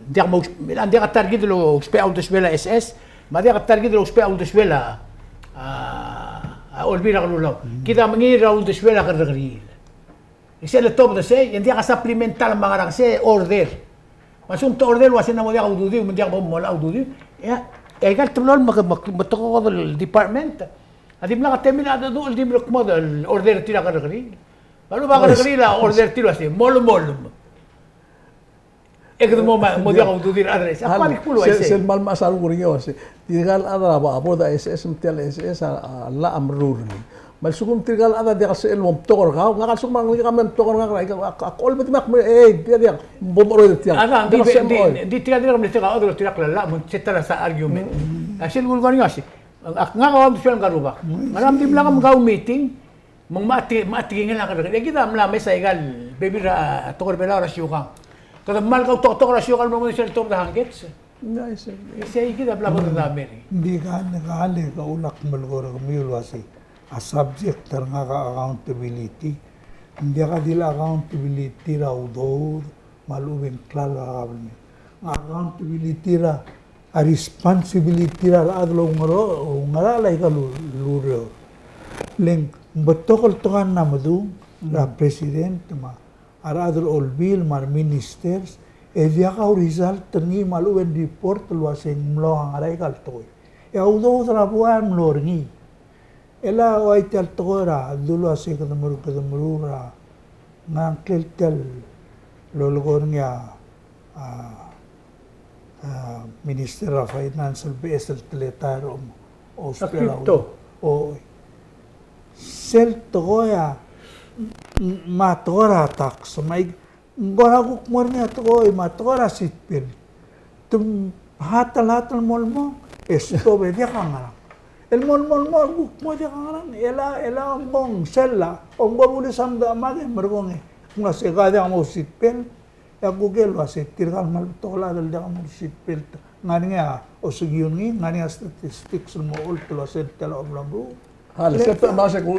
diak mousbech, chelechang diak a ta er kid el ousbech a uldesuel a S S, me a diak a ta er kid el ousbech a uldesuel a, a, a Olbiil er a Kelulau. Mm. Kid a mengiil er a uldesuel a kerrekeriil. E sel tobed er sei, e ng diak a supplemental me a ngerang, sei order. Me a lsekum te order el uasei ng mo diak a ududiu, me ng diak bo mla ududiu. E, e aika el teblo el me, me, me te ko el department a dimlak a temel a dedu el di merekmo el order er tir a kerrekeriil. Me a lechub a kerrekeriil a order er tir el uasei, molemolem. E kede mo ma, mo diak a ududir a chad er a S S. Ak kmal kmo el uaisei. Sel, sel kmal mechas a rokui er ngii el uasei, tirka el chad er a bo, a board er a S S me tia el S S a, a llach a meruul er ngii. Me a lsekum tirka el chad a diak el sebechel el mo betok er kau, ngak a lsekum a ngelekek a mei me betok er ngak er a, ak, ak olbedii me ak mei, e, tia diak, bo mcheroid er tiang. Adan, di, di, di tirka el dirrek el mle tirka el chad el tirka el llach, me ng se ta el sa argument. Mm. A sel kulekoi er ngii el uasei, ak ngak a uldesuel ngka el rubak. Mm. Ngera me dimlak mkau meeting, me ng mla ti-, mla tekingel a kerrekeriil. E kid a mla mesa aika el bebil er a, a, tekoi er a Belau er a siukang. Kede kmal kautoketok er a siukang el mo mesa el tobed a hangkets. Ng uaisei. Sei kid a bla bo dedamer. Ng di ka, ng ka le ka ulak melekoi er kemiu el uasei, a subject er ngak a accountability. Ng diak a di le accountability er a udoud me a lechub e ng klalo er a government. Ng accountability er a, a responsibility er a rechad el oungerachel, oungerachel aika el ureor. Le ng betok el tekoi a mla medung er a president me a rechad er a olbiil me a reministers, e diak a result er ngii me a lechub e ng report el uasei ng mlo ngar er aika el tekoi. E a udoud er a buai a mlo er ngii. E le uai tia el tekoi er a dulu el uasei kede meruul, kede meruul er a Ng ngklel tia el lolekoi er ngii a, a, a, Minister er a Finance el beches el teletael er a om, ousbech a crypto. O, sel tekoi a, m-, me a tekoi er a tax, me a Ng kora kuk mo er ngii a tekoi, me a tekoi er a seat belt. Te mhatel, hatel el mo el mong, e stop e diak a ngerang. El mo el mo el mong, kuk mo diak a ngerang, e le, e le omko ng sel a, omko bulis a mdak me ke merekong e. Ng uase ke diak mo seat belt, e a kuk el uase tirka el kmal betok el chad el diak mo seat belt. Ng ngar er ngii a osekiu er ngii, ng ngar er ngii a statistics el mo olt el uase tia el omeruul. A le, se te, me se ku,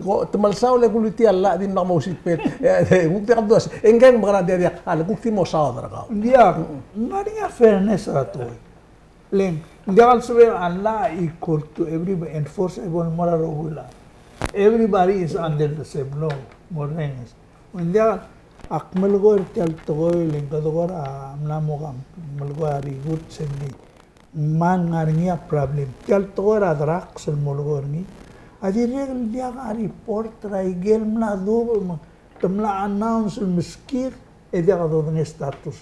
ku, te mle saul e kulii tia el llach a dimlak mo seat belt. E, e, kuk diak a mdu a se, e ngkang me kede diak, a le kuk di mo saod er kau. Diak, ng ngar er ngii a fairness er a tekoi. Le ng diak el sebechel a llach a equal to everybody, enforce e bo el mo er a rokui el chad. Everybody is under the same law, more or less. Ng diak, ak melekoi er tia el tekoi, le ng kede kora mla mo kam melekoi a rikut sel di. Me ng ngar er ngii a problem. Tia el tekoi er a drugs el mo lekoi er ngii. A dirrek el diak a report er a ikel mla dubech me te mla announce el meskid e diak a dodengei a status.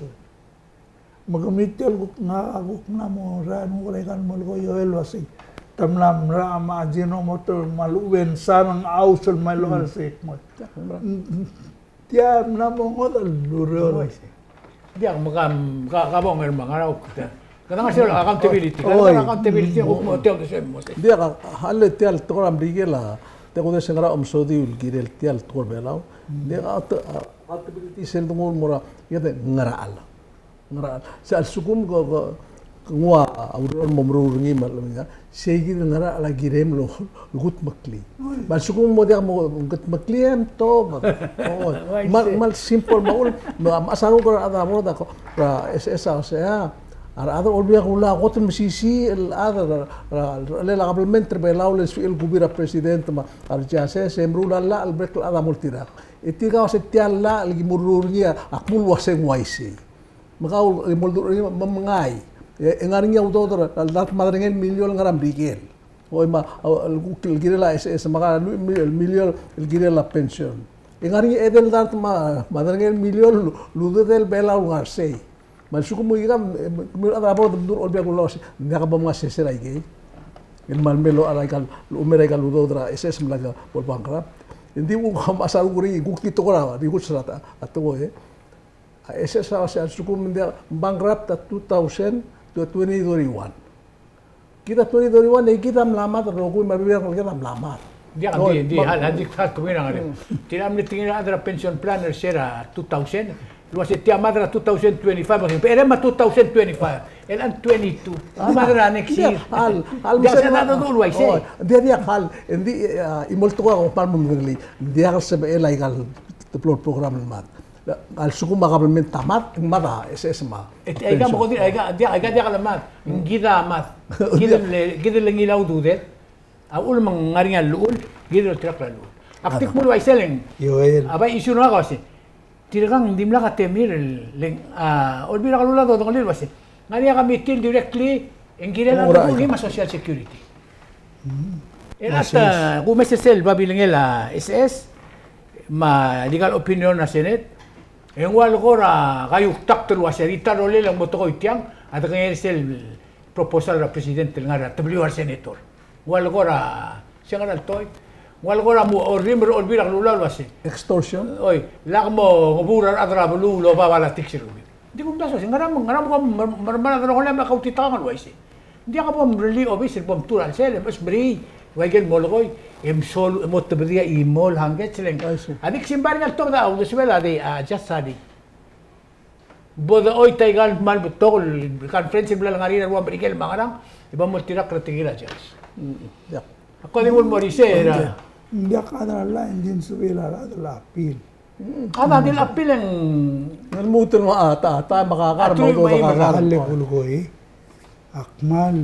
Me kemiu tia el kuk ngak a kuk mla mo er a ngu er a ikal mo lekoi el uasei te mla mera me a Ajinomoto me a lechub e ng sa er a ngeaur el mei el uasei kmo. Tia mla mo ngodech el ureor. Diak, me ka, ka, ka bo er a ngerang, me a ngerang, kede, kede ngar er sel accountability. Kede ngar er a accountability, kuk mo tia el sel mo se. Diak, a, a le tia el tekoi er a Merikel a, tia kuk di se ngerang a omesodiu el kirel tia el tekoi er a Belau. Diak, a, a, accountability sel denguu el mo er a, ia de ngerachel. Ngerachel. Se a lsekum ke, ke, ke nguu a ureor el mo meruul er ngii me a lechub e ng, sei kid el ngerachel a kirem el kudmeklii. Me a lsekum mo diak mo kudmeklii e mtobed. Oi. Kmal, kmal simple me a uchul, me a mechas a renguk er a rechad er a board, er a S S a uasei, a rechad er a Olbiil er a Kelulau a kot el mesisiich el chad er a, er a, er a, er a government er a Belau el suebek el kubii er a president me a rejustice, e meruul a llach el bek el chad a mo oltirakl. E tirka a uasei tia el llach el ki meruul er ngii a kmo el uasei ng uaisei. Me kau, e, mo oldurech er ngii me, me mngai. E, e ngar er ngii a udoud er a, el dart me a derengel miliol el ngar er a Merikel. Oi, me a, a, el, el kirel a S S, me a lluich mil, el miliol el kirel a pension. E ngar er ngii a edei el dart me a, me a derengel miliol el, el udoud er a Belau el ngar sei. Me a lsekum e kemam, e, me, me a rechad er a board el mdu er a Olbiil er a Kelulau el uasei, ng diak bo mngai a sesei er a ikei. El kmal mei el locha er a ikal, el omer a ikal udoud er a S S me lak bo el bankrupt. Ng di kuk mechas a renguk er ngii, kuk di tekoi er a, di kuk sera ta, a tekoi, e. A S S a uasei a lsekum ng diak bankrupt a two thousand to twenty thirty-one. Kid a twenty thirty-one, e kid a mla mad el rokui me a bebil er kid a mla mad. Diak, ng di, ng di, hal, hal di, hal, kemiu a ngar er ngii. Tir a mle tekingir a rechad er a pension plan er se er a two thousand. El uasei tia mad er a two thousand twenty-five, me a two thousand twenty-five. El a twenty-two. Mad er a next year. Hal, hal, diak, se a dodu el uaisei. Diak, diak, hal, ng di, e, a, chimo el tekoi a kmal mo medengelii. Diak el sebechel a ikal teblo el program el mad. A lsekum a kabelment a mad, ng mad a S S me a. E, aika mo kuk di, aika, diak, aika diak lemad. Ng kid a mad. Kid el, kid el ngilai a ududed. A uchul me ng ngar er ngii a llechul, kid el oltirakl a llechul. Ak di kmo el uaisei le ng. A bai issue er ngak a uasei. Tirkang dimlak a temir el, le ng, a, Olbiil er a Kelulau a dodengelii el uasei. Ng ngar er ngii a committee el directly, e ng kirel a renguk er ngii me a Social Security. E a ta, kumes er sel babilngel a S S, me a legal opinion er a Senate, e ng ua le kora kaiuektakt el uasei, a di ta el rolel e ng mo tekoi tiang, a dekengei er sel proposal er a president el ngar er a W R senator. Ng ua le kora, se ngera el tekoi, ng ua le kora mo orrimel er a Olbiil er a Kelulau el uasei. Extortion? Oi, lak mo ngebur a rechad er a beluu el oba politics er kemiu. Ng di kumdasu, se ngera, ngera me kom mer-, mer-, mer-, a delongelel me a kautitakang el uaisei. Ng diak bo mrellii a obis el bo mtuu er a chelsel, e mesmerii, ua ikel molekoi, e msol-, e mo tebedii a chimo el hangkets le ng. A di ksimbai er ngii a letobed a uldesuel a di, a, Justice Sadi. Bo de choit a ikal kmal betok el conference el bla lengar er ngii er a rua Merikel me a ngerang, e bo moltirakl er tirke el judge. Mm, diak. Ak di nguu el mo er isei er a. Ng diak a chad er a llach e ng di ng sebechel a rechad el appeal. Mm, a chad a di el appeal e ng. Ng lmuut el mo a ta, ta me a kakar, a truich me a eim el kakar. Ak kmal,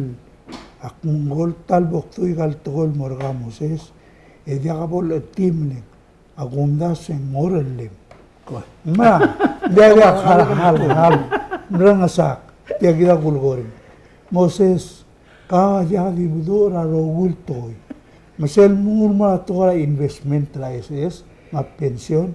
ak mengkol ta el bo kdu ikal tekoi el mo er kau Moses, e diak bo lechetim le ng A kumdasu e ng orellem. Me a, diak, diak, hal, hal, hal. Merengesak, tia kid a kulekoi er ngii. Moses, kau a diak di bedul er a rokui el tekoi. Me sel mo er a tekoi er a investment er a S S, me a pension,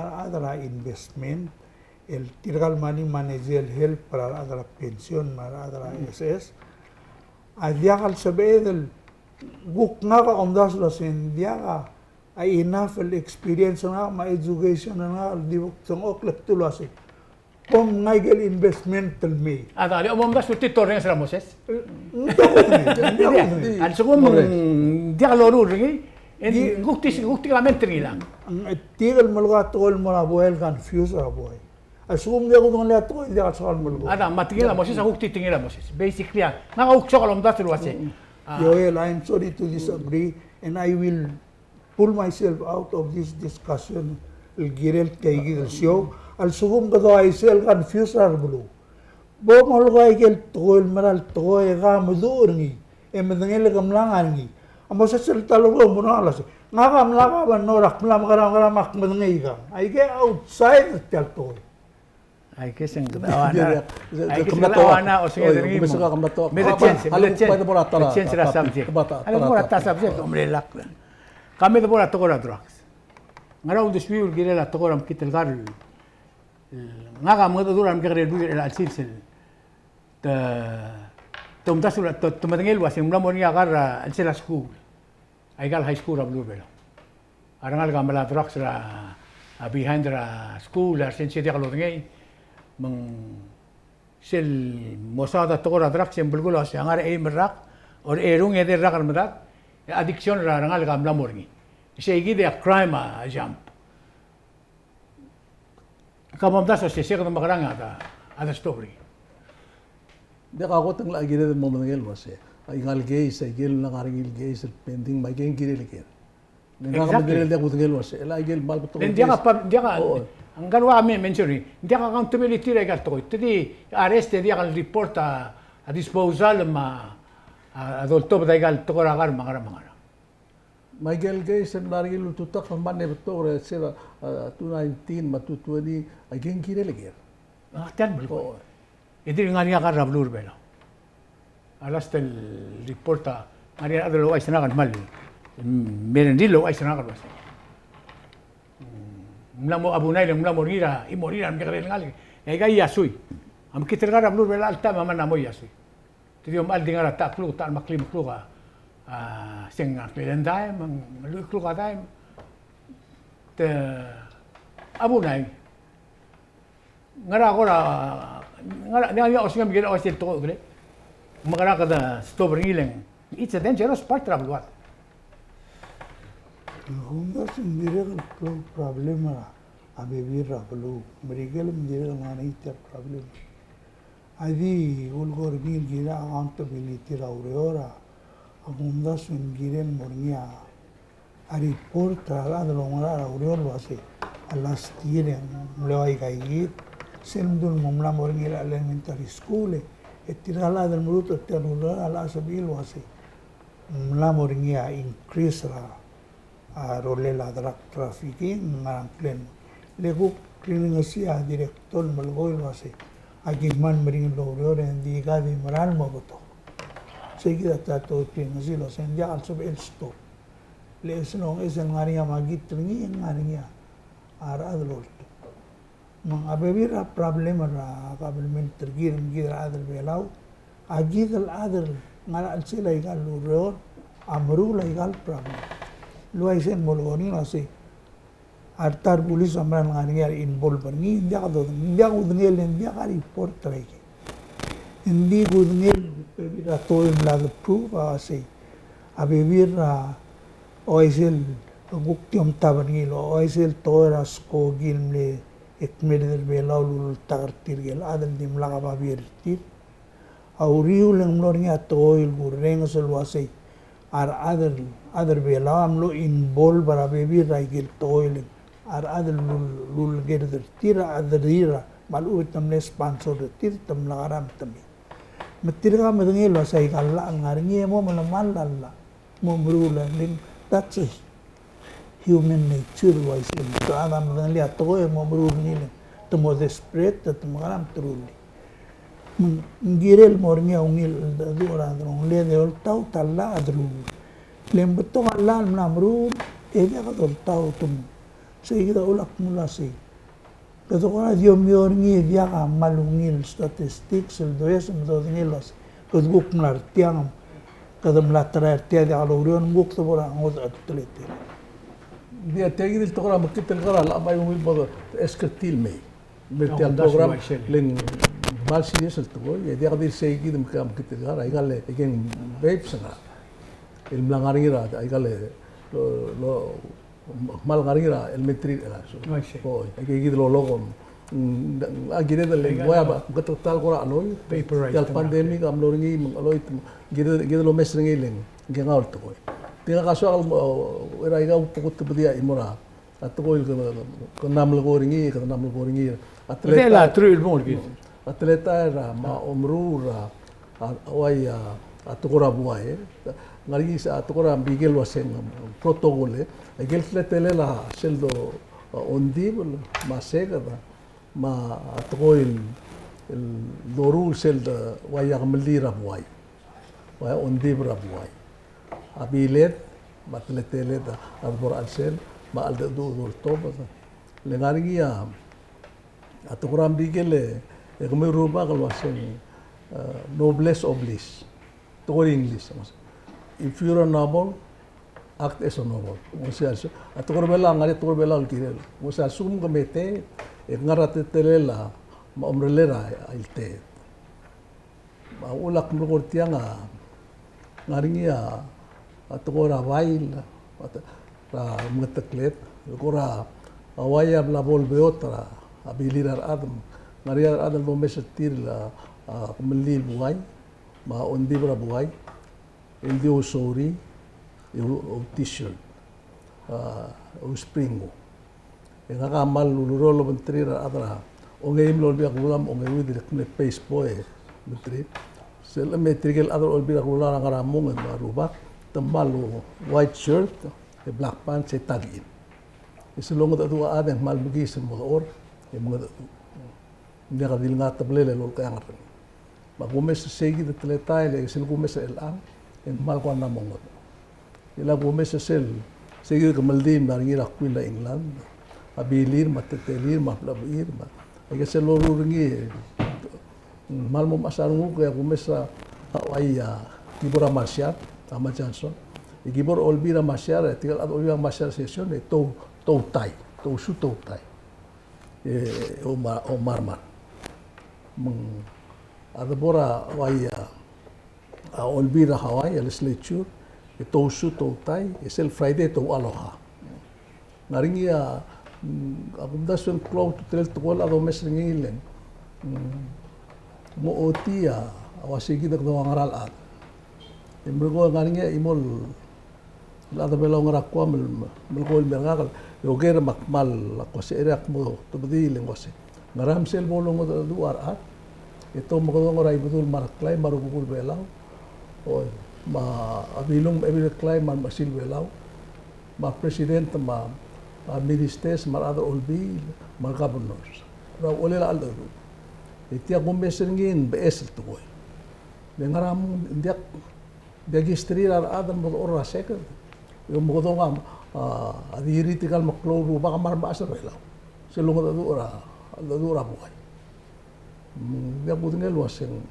a rechad er a investment, el tirka el money manager el help er a rechad er a pension me a rechad er a S S. A diak el sebeched el kuk ngak a omdasu el uasei ng diak a enough el experience er ngak me a education er ngak el di bo kdengchokl e kdu el uasei kom ngai ikel investment el mei. A dang, le omdasu el tir a orrenges er a Moses. Ng diak kudengei, ng diak kudengei. A lsekum ng diak loruul er ngii, e ng kuk di, kuk di comment er ngii el. Ng tirke el melekoi a tekoi el mo er a buai el confuse er a buai. A lsekum ng diak kudengelii a tekoi, ng diak soak el melekoi. A dang, me a tekingel a Moses, a kuk di tekingel a Moses. Basically, a, ngak a kuk soak el omdasu el uasei. Joel, I am sorry to disagree, and I will pull myself out of this discussion el kirel tia kid el show. A lsekum kede uaisei el confuse er a rebeluu. Bo molekoi aikel tekoi el mera el tekoi e ke meduch er ngii e medengei el ke mla ngar er ngii. A Moses el ta el ulemuchel el uasei, ngak a mla governor, ak mla mekerang, mekerang, ak medengei kang. Aike outside er tia el tekoi. Aikes e ng kede, aua, aikes e ng kede, aua, osenged er ngii me, me de change, me de change er a subject. A lebo er a ta subject, omelelakl. Ka me de bo er a tekoi er a drugs. Ngera uldesuiu el kirel a tekoi er a mekngit el kar el, ngak a mengedecheduch er a remekekerei el buil er chelecha el sils el te, te omdasu, te, te medengei el uasei ng mla mo er ngii a kar er a chelsel a skuul. Aika el high school er a beluu er a Belau. A rengalek a mla drugs er a, a behind er a skuul, a resensei a diak lodengei, me ng sel mosaod a tekoi er a drugs e ng belkul a uasei a ngar er a eim el rak, or erung e edei el rak er medad, e addiction er a rengalek a mla mo er ngii. Sei kid e a crime a jump. Ka bo mdasu se, se kede mekerang a de, a de stop er ngii. Ng diak a kot el ngar er ngii a kired el mo medengei el uasei, aika el case, aike el ngar er ngii el case el pending, me aike ng kirel ker. Exactly. Ng diak a, ng diak a, ng kora me mention er ngii, ng diak a accountability er aika el tekoi. Te di arrest e diak el report a, a disposal me a, a doltobed aika el tekoi er a kar me a ngerang me a ngerang. Me aike el case el ngar er ngii el ultutakl el mle betok er se er a, a, two nineteen me a two twenty, aike ng kirel ker. A, tiang belkul. E dirk ngar er ngii a kar er a beluu er a Belau. A last el report a ngar er ngii a rechad el ouchais er ngak el kmal, me er ngii el ouchais er ngak el uasei ng mla mo, a bunael e ng mla mo er ngii er a, e mo er ngii er a remekekerei el ngalek. E aika a iasui. A mekngit el kar er a beluu er a Belau a alta me a mla mo iasui. Te di omechal di ngar er a ta el kluk, ta el meklii el kluk a, a, se ng a klelel a daem, me ng lluich el kluk a daem. Te, a bunael. Ngera kora, ngera, ngera, ngera osengem el kirel a uaisei el tekoi el, me ngera kede stop er ngii le ng, it's a dangerous part er a beluad. Ng kumdasu ng dirrek el klou el problem er a bebil er a beluu. Merikel me ng dirrek el ngar er ngii tia el problem. A di ulekoi er ngii el kirel a accountability er a ureor a, a kumdasu ng kirel mo er ngii a a report er a rechad el oungerachel er a ureor el uasei, a last year e ng mle ua aika kid, sel mdu el mo mla mo er ngii er a elementary school e, e tirka el chad el meruul er tia el ureor a locha sebechir el uasei ng mla mo er ngii a increase er a, a rolel a drug trafficking, ngerang, klem. Le kuk rirengesii a director el melekoi el uasei, aki kmal meringel el oureor e ng di ka di mera el mo betok. Sei kid a ta el tekoi el rirengesii el uasei ng diak el sebechel el stop. Le sel ongeso el ngar er ngii a makit er ngii, ngar er ngii a rechad el oltuk. Me ng a bebil er a problem er a kabelment er kid me kid el chad er a Belau, a kid el chad el ngar er a chelsel aika el ureor a meruul aika el problem. El uaisei el mo lekoi er ngii el uasei a reta el bulis a mera el ngar er ngii a involve er ngii, ng diak do, ng diak kudengei e ng diak a report er aikei. Ng di kudengei a bebil er a tekoi el mla de prove a uasei, a bebil er a uaisei el kuk di omtab er ngii el uaisei el tekoi er a skoki el mle kmeed er a Belau el ultak er tirke el chad el dimlak a babier er tir. A uriul e ng mlo er ngii a tekoi el kurrenges el uasei a rechad el, chad er a Belau a mlo involve er a bebil er aike el tekoi el, a rechad el lul, lulekerd er tir a chederir me a lechub e te mle sponsor er tir, te mla ngar er a metemii. Me tirka a medengei el uasei aika el llach el ngar er ngii e mo melemall a llach, mo meruul a llach, that's a human nature el uaisei. Te chad a medengelii a tekoi e mo meruul er ngii, te mo desperate, te mekerang, te rullii. Me ng kirel mo er ngii a ungil cheldecheduch er a delongeled e oltaut a llach a deruul. Le ng betok a llach el mla meruul e diak doltaut. Me sei kid a ulak mla sei. Kede kora di omio er ngii e diak a kmal ungil statistics el does me dodengei el uasei kede kuk mla er tiang, kede mla try er tia, diak loureor, ng kuk debo er a ngodech el teletelel. Ng di a tia kid el tekoi er a mekngit el kar a locha bai ungil bo de ask er tir el mei. Me tia el program le ng kmal serious el tekoi, e diak di sei kid me a mekngit el kar, aika el, aike ng vapes a ngar. El mla ngar er ngii er a, aika el, lo, lo, kmal ngar er ngii er a elementary er a, so. Oh, I see. Oi, aike kid el lolekoi. Mm, a kired el, aika el, ua, ba, ng keteketang el kora cheloit. Vaporized. Tia el pandemic a mlo er ngii, me ng cheloit, kired, kired el omes er ngii le ng, ngii a tekoi. Tirka el soak el, o, er aika el bo kutebedii a chimo er a, a tekoi el kede, kede mla melekoi er ngii, kede mla melekoi er ngii. A teletael, a truich el bung er kid. A teletael er a, me a omeruul er a, a, uai, a, a tekoi er a buai, e. Ng ngar er ngii a tekoi er a Merikel el uaseng, protocol, e. Aike el teletelel a sel do, a, ongdibel, me a seked, a, Me a tekoi el, el doruul sel de uaia kemeldiil er a buai. Uaia ongdibel er a buai. A biled, me a teleteled a debo er a chelsel, me a cheldecheduch el oltobed. Le ngar er ngii a, a tekoi er a Merikel e, e kemiu el rubak el uaseng, eh, noblesse oblige. Tekoi er a English. If you're a noble, act as a noble. Ng uaisei a lsekum, a tekoi er a Belau, ngar er ngii a tekoi er a Belau el kirel. Ng uaisei a lsekum ke mei e, e ngar er a teletelel a, me a omerellel a, a ilteet. Me a uchul ak melekoi er tiang a, ngar er ngii a, a tekoi er a bail, a te-, er a mengetekled, el kora, a uaia bla bo lebeot er a, a bilir a rechad, ngar er ngii a rechad el domes er tir el, a, a kemeldiil el buai, me a ongdibel er a buai, el di ousouri, e ou, ou t-shirt, a, ou spring. E ngak a kmal uleroll el obengterir a rechad er a ongeim el Olbiil er a Kelulau me a ongeuid el kmo base boy, obengterir. Sel me tirke el chad er a Olbiil er a Kelulau a ngar er a mong e ng rubak, te kmal white shirt, e black pants, e tuck in. E sel longedecheduch a chad e ng kmal mekiis el mo dechor, e mengedecheduch. Ng diak di le ngar a tebelel el olkeang er ngii. Me a kumes er seikid el teletael, e sel kumes er chelechang, e ng kmal kora mla mo ngodech. E le a kumes er sel, seikid el kemeldiil el ngar er ngii er a Queen er a England, a bilir, me a teletelir, me a blechebechir, me a, aike sel loruul er ngii, e ng kmal mo mechas a renguk, e a kumes er a, a uai a, ki bo er a Marshall, a Thomas Johnson. E ki bo er a Olbiil er a Marshall, e tirke el chad er a Olbiil er a Marshall Session, e tou, tou tie, tou suit tou tie. E, o ma-, o marmar. Me ng, a debo er a uai a, a Olbiil er a Hawaii, a legislature, e tou suit tou tie, e sel Friday tou aloha. Ngar er ngii a, mm, a kumdasu e ng klou a ultutelel el tekoi el domes er ngii el, mm, mo ochotii a, a uaisei kid a kede ua ngera el chad. E merekong e ngar er ngii a chimo el chad er a Belau el ngar er a Guam el melekoi el mer ngak el oker me ak kmal, ak uase er a kmo tebedii le ng uase, ngera me sel bo longedecheduch a rechad e te omekedong er a Ibedul me a Reklai me a rubekul Belau, o, me a Bilung me a Ebil Reklai me a remechesil Belau, me a president me a, a ministers me a rechad er a olbiil me a governors er a uchelel a cheldecheduch. E tia kumes er ngii e ng beches el tekoi. Le ngera me ng diak Diak kisterir a rechad el mo dechor er a seked e omekedong a, a, a di tirka el meklou el rubak me a remechas er a Belau. Sel longedecheduch er a, cheldecheduch er a buai. Mm, diak kudengei el uaseng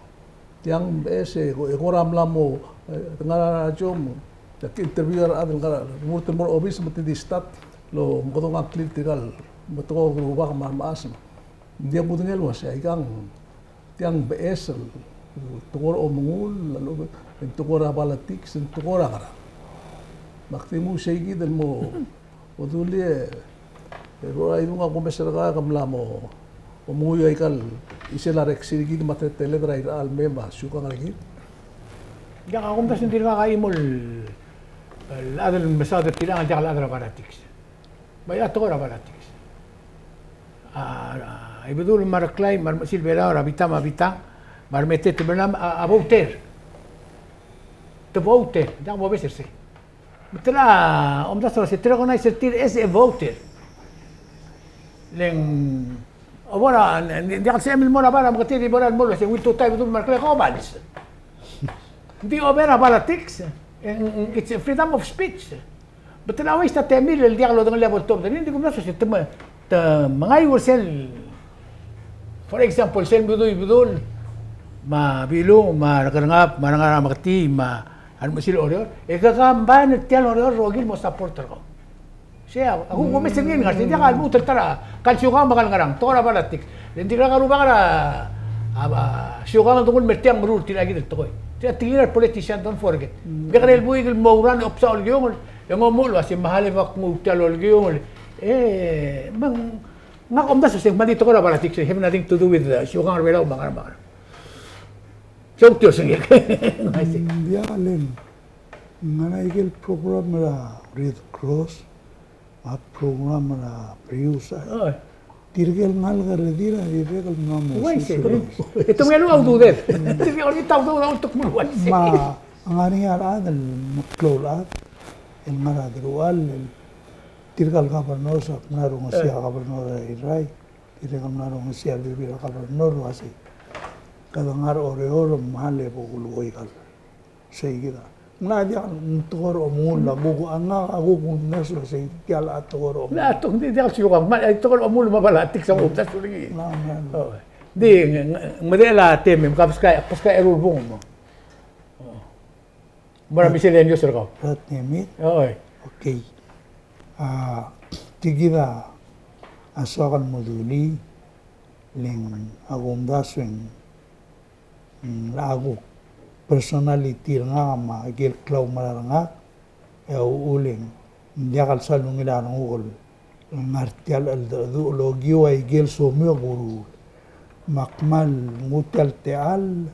tiang beches e ko-, e kora mla mo, e, te ngar er a radio me, diak ki interview a rechad el ngar er a, remurt el mo er a obis me te di start el omekedong a ngklir tirka el metekokl el rubak me a remechas. Diak kudengei el uasei aikang Tiang beches el tekoi er a omengull, el tekoi er a politics, el tekoi er a ngerang. Me ak di nguu sei kid el mo, mo dulii e, e kora idung a kumes er kau e ke mla mo, mo menguiu aika el chisel a reksi er kid me a teleteled er a irechar el mei me a siukang er kid. Diak a kumdasu e ng dirkak a chimo el, el chad el mesaod er tirang el diak el chad er a politics. Me a tekoi er a politics. A, a, Ibedul me a Reklai, me a remechesil Belau, er a bita me a bita, me a remeteet el Belau, a, a voter. Te voter, diak bo obes er sei. Me te la, omdasu el uasei, te recognize er tir as a voter. Le ng, a bo er a, ng, ng, diak el sebechem el mo er a bai er a meketeet e di bo er a bo el uasei, ng ultuil a Ibedul me a Reklai, kau obals. Ng di over a politics, e, ng, ng, it's a freedom of speech. But te la waste a temir el diak lodengelii a bo el tuobed er ngii, ng di kumdasu e se te me, te mengai er sel, for example, sel Ibedul, Ibedul, me a Bilung, me a Rekerengab, me a Rengar er a Meketii, me a remechesil Oreor, e ke combine er tia el Oreor el rokir el mo support er kau. Sei a, a kuk kumes er ngii el ngar sei, diak a lmuut el ta er a, ka el siukang me ka el ngerang, tekoi er a politics. Le ng dirkak a rubak er a, a, a, siukang el denguu el mer tiang meruul er tirka kid el tekoi. Tirka, tirka el politician, don't forget. Mm. Ng kekerei el buik el mo oureor e obsa olkiungel, E ng omuchel el uasei me a lebo ak nguu tia el olkiungel. E, me ng, ngak a omdasu el uasei ng kmal di tekoi er a politics, have nothing to do with, uh, siukang er a Belau me a ngerang me a ngerang. Soak tia el osengek. Ng uaisei. Mm, yeah, le ng ngar er ngii a ikel program er a Red Cross, me a program er a Prius, a. Oi. Tirke el ngalek er tir a dirrek el mla mo. Uaisei. E te mle ua ududed. Tirke el ngalek er tir a dirrek el mla mo uaisei. Me a ngar er ngii a rechad el meklou el chad el ngar er a deruchall, el tirka el governors, ak mla rongesii a governor er a Irrai. Dirrek el mla rongesii a rebebil er a governor el uasei, kede ngar er a Oreor me a le bo kulekoi ikal. Sei kid a. Ng mla diak, ng tekoi er a omengull a kuk, a ngak a kuk omdasu el uasei tia el tekoi er a omengull. Ng di diak el siukang, me a tekoi er a omengull me a balatik se a omdasu er ngii. Ng di, ng, ng, ng medechel a temem, ka beskak, beskak eru el bung mo. Mo er a miscellaneous er kau. Rat Nemit. Oi. Okay. A, tia kid a soak el mo dulii, le ng a kumdasu e ng, mm, a kuk personality er ngak me a ikel klaumerang er ngak, e a uchul e ng diak el sal ungil a renguk el ngar tia el cheldecheduch el okiu a ikel somiu a kuruul. Me ak kmal nguu tia el techall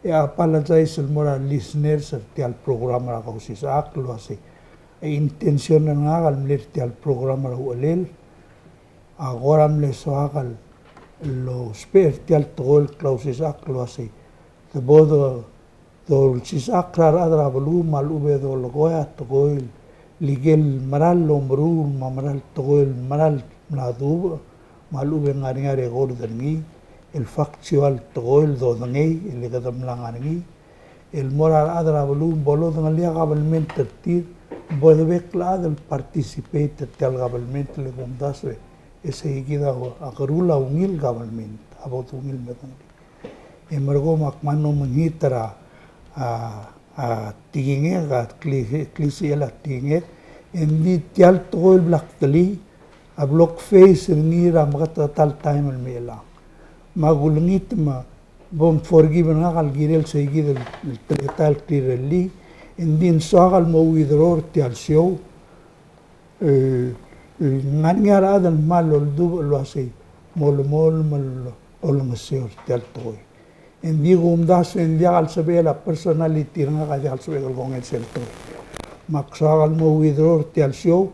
e apologize el mo er a listeners er tia el program er a Kausisechakl el uasei, a intention er ngak el mle er tia el program er a uchelel a kora mle soak el lousbech er tia el tekoi el klausisechakl el uasei, de bo do dolsisechakl er a rechad er a beluu me a lechub e dolekoi a tekoi el ikel mera el omeruul me a mera el tekoi el mera el mla dubech me a lechub e ng ngar er ngii a record er ngii el factual tekoi el dodengei el kede mla ngar er ngii el mo er a rechad er a beluu me bo lodengelii a government er tir, bo debek el chad el participate er tia el government el kumdasu e sei kid a keruul a ungil government a bo dungil medengelii. E merekong me ak kmal mlo mekngit er a, a, a tekingek, a kli-, klisichel a tekingek, e ng di tia el tekoi el bla kdelii a blo kface er ngii er a meketeket el taem el mei el chelechang. Me ak ulengit me bo mforgive er ngak el kirel sei kid el, el teletael el kirellii, e ng di ng soak el mo withdraw er tia el show, e, e, ng ngar er ngii a rechad el kmal oldubech el uasei, molemolem el olengeseu er tia el tekoi. E ng di kumdasu e ng diak el sebechel a personality er ngak a diak el sebechek el kongei er sel tekoi. Me ak soak el mo withdraw er tia el show,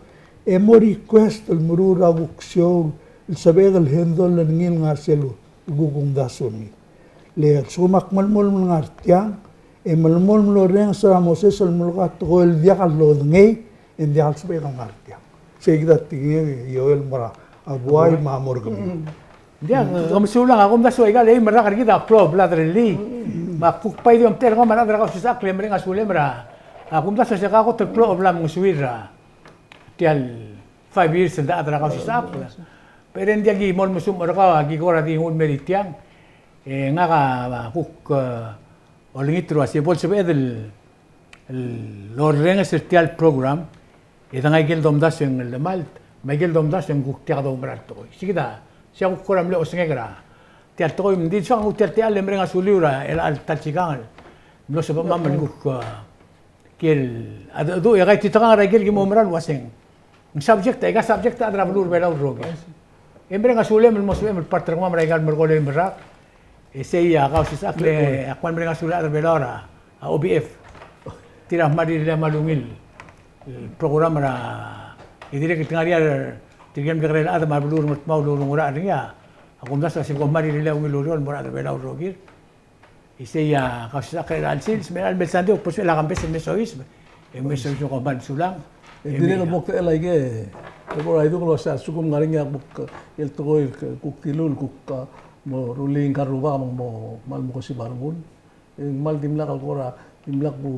e mo request el meruul er a kuk show el sebechek el handle er ngii el ngar er sel kuk kumdasu er ngii. Le a lsekum ak melemolem el ngar tiang, e melemolem el orrenges er a Moses el melekoi a tekoi el diak lodengei, e ng diak el sebechek el ngar tiang. Sei kid a tekingek, Joel, mo er a buai me a mo er kemiu. Ng diak, ke mesulang, a kumdasu a ikal eim el rak er kid a klou a bla derellii. Me a kuk bai di omtechei er kau me a rechad er a Kausisechakl el mereng a sulem er a, a kumdasu se ka kot el klou a bla mengesuir er a tia el five years el chad er a Kausisechakl. Pero ng diak ki mo mesumech er kau, a ki kora di nguu el mer tiang. E ngak a kuk, e, olengit el uasei bo lsebeched el, el orrenges er tia el program, e de ngai ikel domdasu e ng cheldemalt, me a ikel domdasu e ng kuk diak doumerang el tekoi. Sei kid a, sei a kuk kora mle osengek er a tia el tekoi, me ng di soak a nguu tia el techall el mereng a suliu er a, el, el ta el sikang el mlo sebechemam el kuk, e, Kiei, a, du, e kaititekangel er a ikel ki mo oumera el uaseng. Ng subject, aika subject a chad er a beluu er a Belau el rokir. E mereng a sulem el mo sebechem el part er kemam er aika el merek el eim el rak. E sei a Kausisechakl e ak kmal mereng a sulem er a rechad er a Belau er a, a O B F. Tir a kmal rirellii a kmal ungil, e, program er a, e dirrek el ngar er ngii a, tirke el mekekerei el chad me a beluu er a Ngetmau el oungerachel er ngii a, a kumdasu a se kom kmal rirellii a ungil ureor el mo er a rechad er a Belau el rokir. Isei a Kausisechakl er a chelsel, me a chelecha el mei el sandei, e kuk besul a Kambes el me soiseb, e me soiseb e kom kmal mesulang. E dirrek el mo klou el aike, e kora idung el uasei a lsekum ng ngar er ngii a kuk, el tekoi el kuk dilu el kuk, a, mo rullii ngka el rubak me ng mo kmal mo kesib a rengul. E ng kmal dimlak el kora, dimlak bo,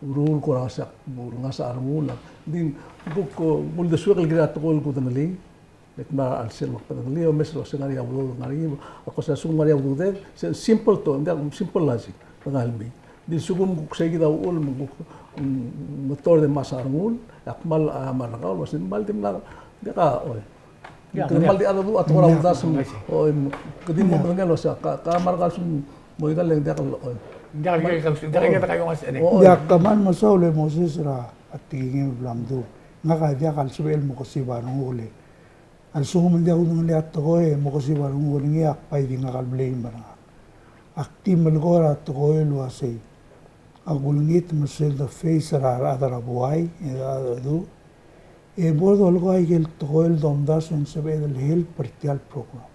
bo ruul el kora ngasech, bo ngasech a rengul. Ng di kuk, bo uldesuek el kirel a tekoi el kudengelii. Le kmal a chelsel me ak bedengelii, omes el uasei ng ngar er ngii a udoud, ng ngar er ngii, a ko se a lsekum ng ngar er ngii a ududed, se simple to, ng diak, simple logic, ng ngar er ngii. Di lsekum kuk sei kid a uchul me kuk, mm, me te order e mesa a rengul, e ak kmal, a, mera el kau el uasei ng kmal dimlak, diak a, oi. Ng kmal di a dedu a tekoi er a uldasu, oi, ke di mo medengei el uasei, ka, ka mera el kau el lsekum mo ikal e ng diak el, oi. Ng diak el, ng diak el, ng diak el, oi. Ng diak, kmal mesaul e Moses er a tekingem el bla mdu. Ngak a diak el sebechel el mo kesib a rengul e a lsekum ng diak kudengelii a tekoi e mo kesib a rengul er ngii, ak bai di ngak el blame er ngak. Ak di melekoi er a tekoi el uasei, ak ulengit me sel de face er a rechad er a buai, e a, a du, e bo dolekoi a ikel tekoi el domdasu e ng sebeched el help er tia el program.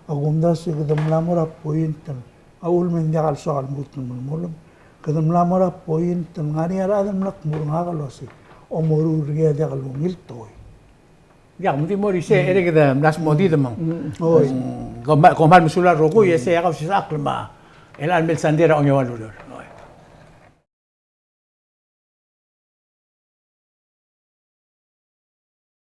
A kumdasu e kede mla mo er a point el, a uchul me ng diak el soak el lmuut el melemolem, kede mla mo er a point el ngar er ngii a rechad el mla kmo er ngak el uasei, omoruul er ngii a diak el ungil tekoi. Diak, me di mo er isei, e kede mla smodii me ng. Mm, oi. Kom, kom kmal mesulang el rokui, e sei a Kausisechakl me a chelecha el mei el sandei er a ongeua el ureor.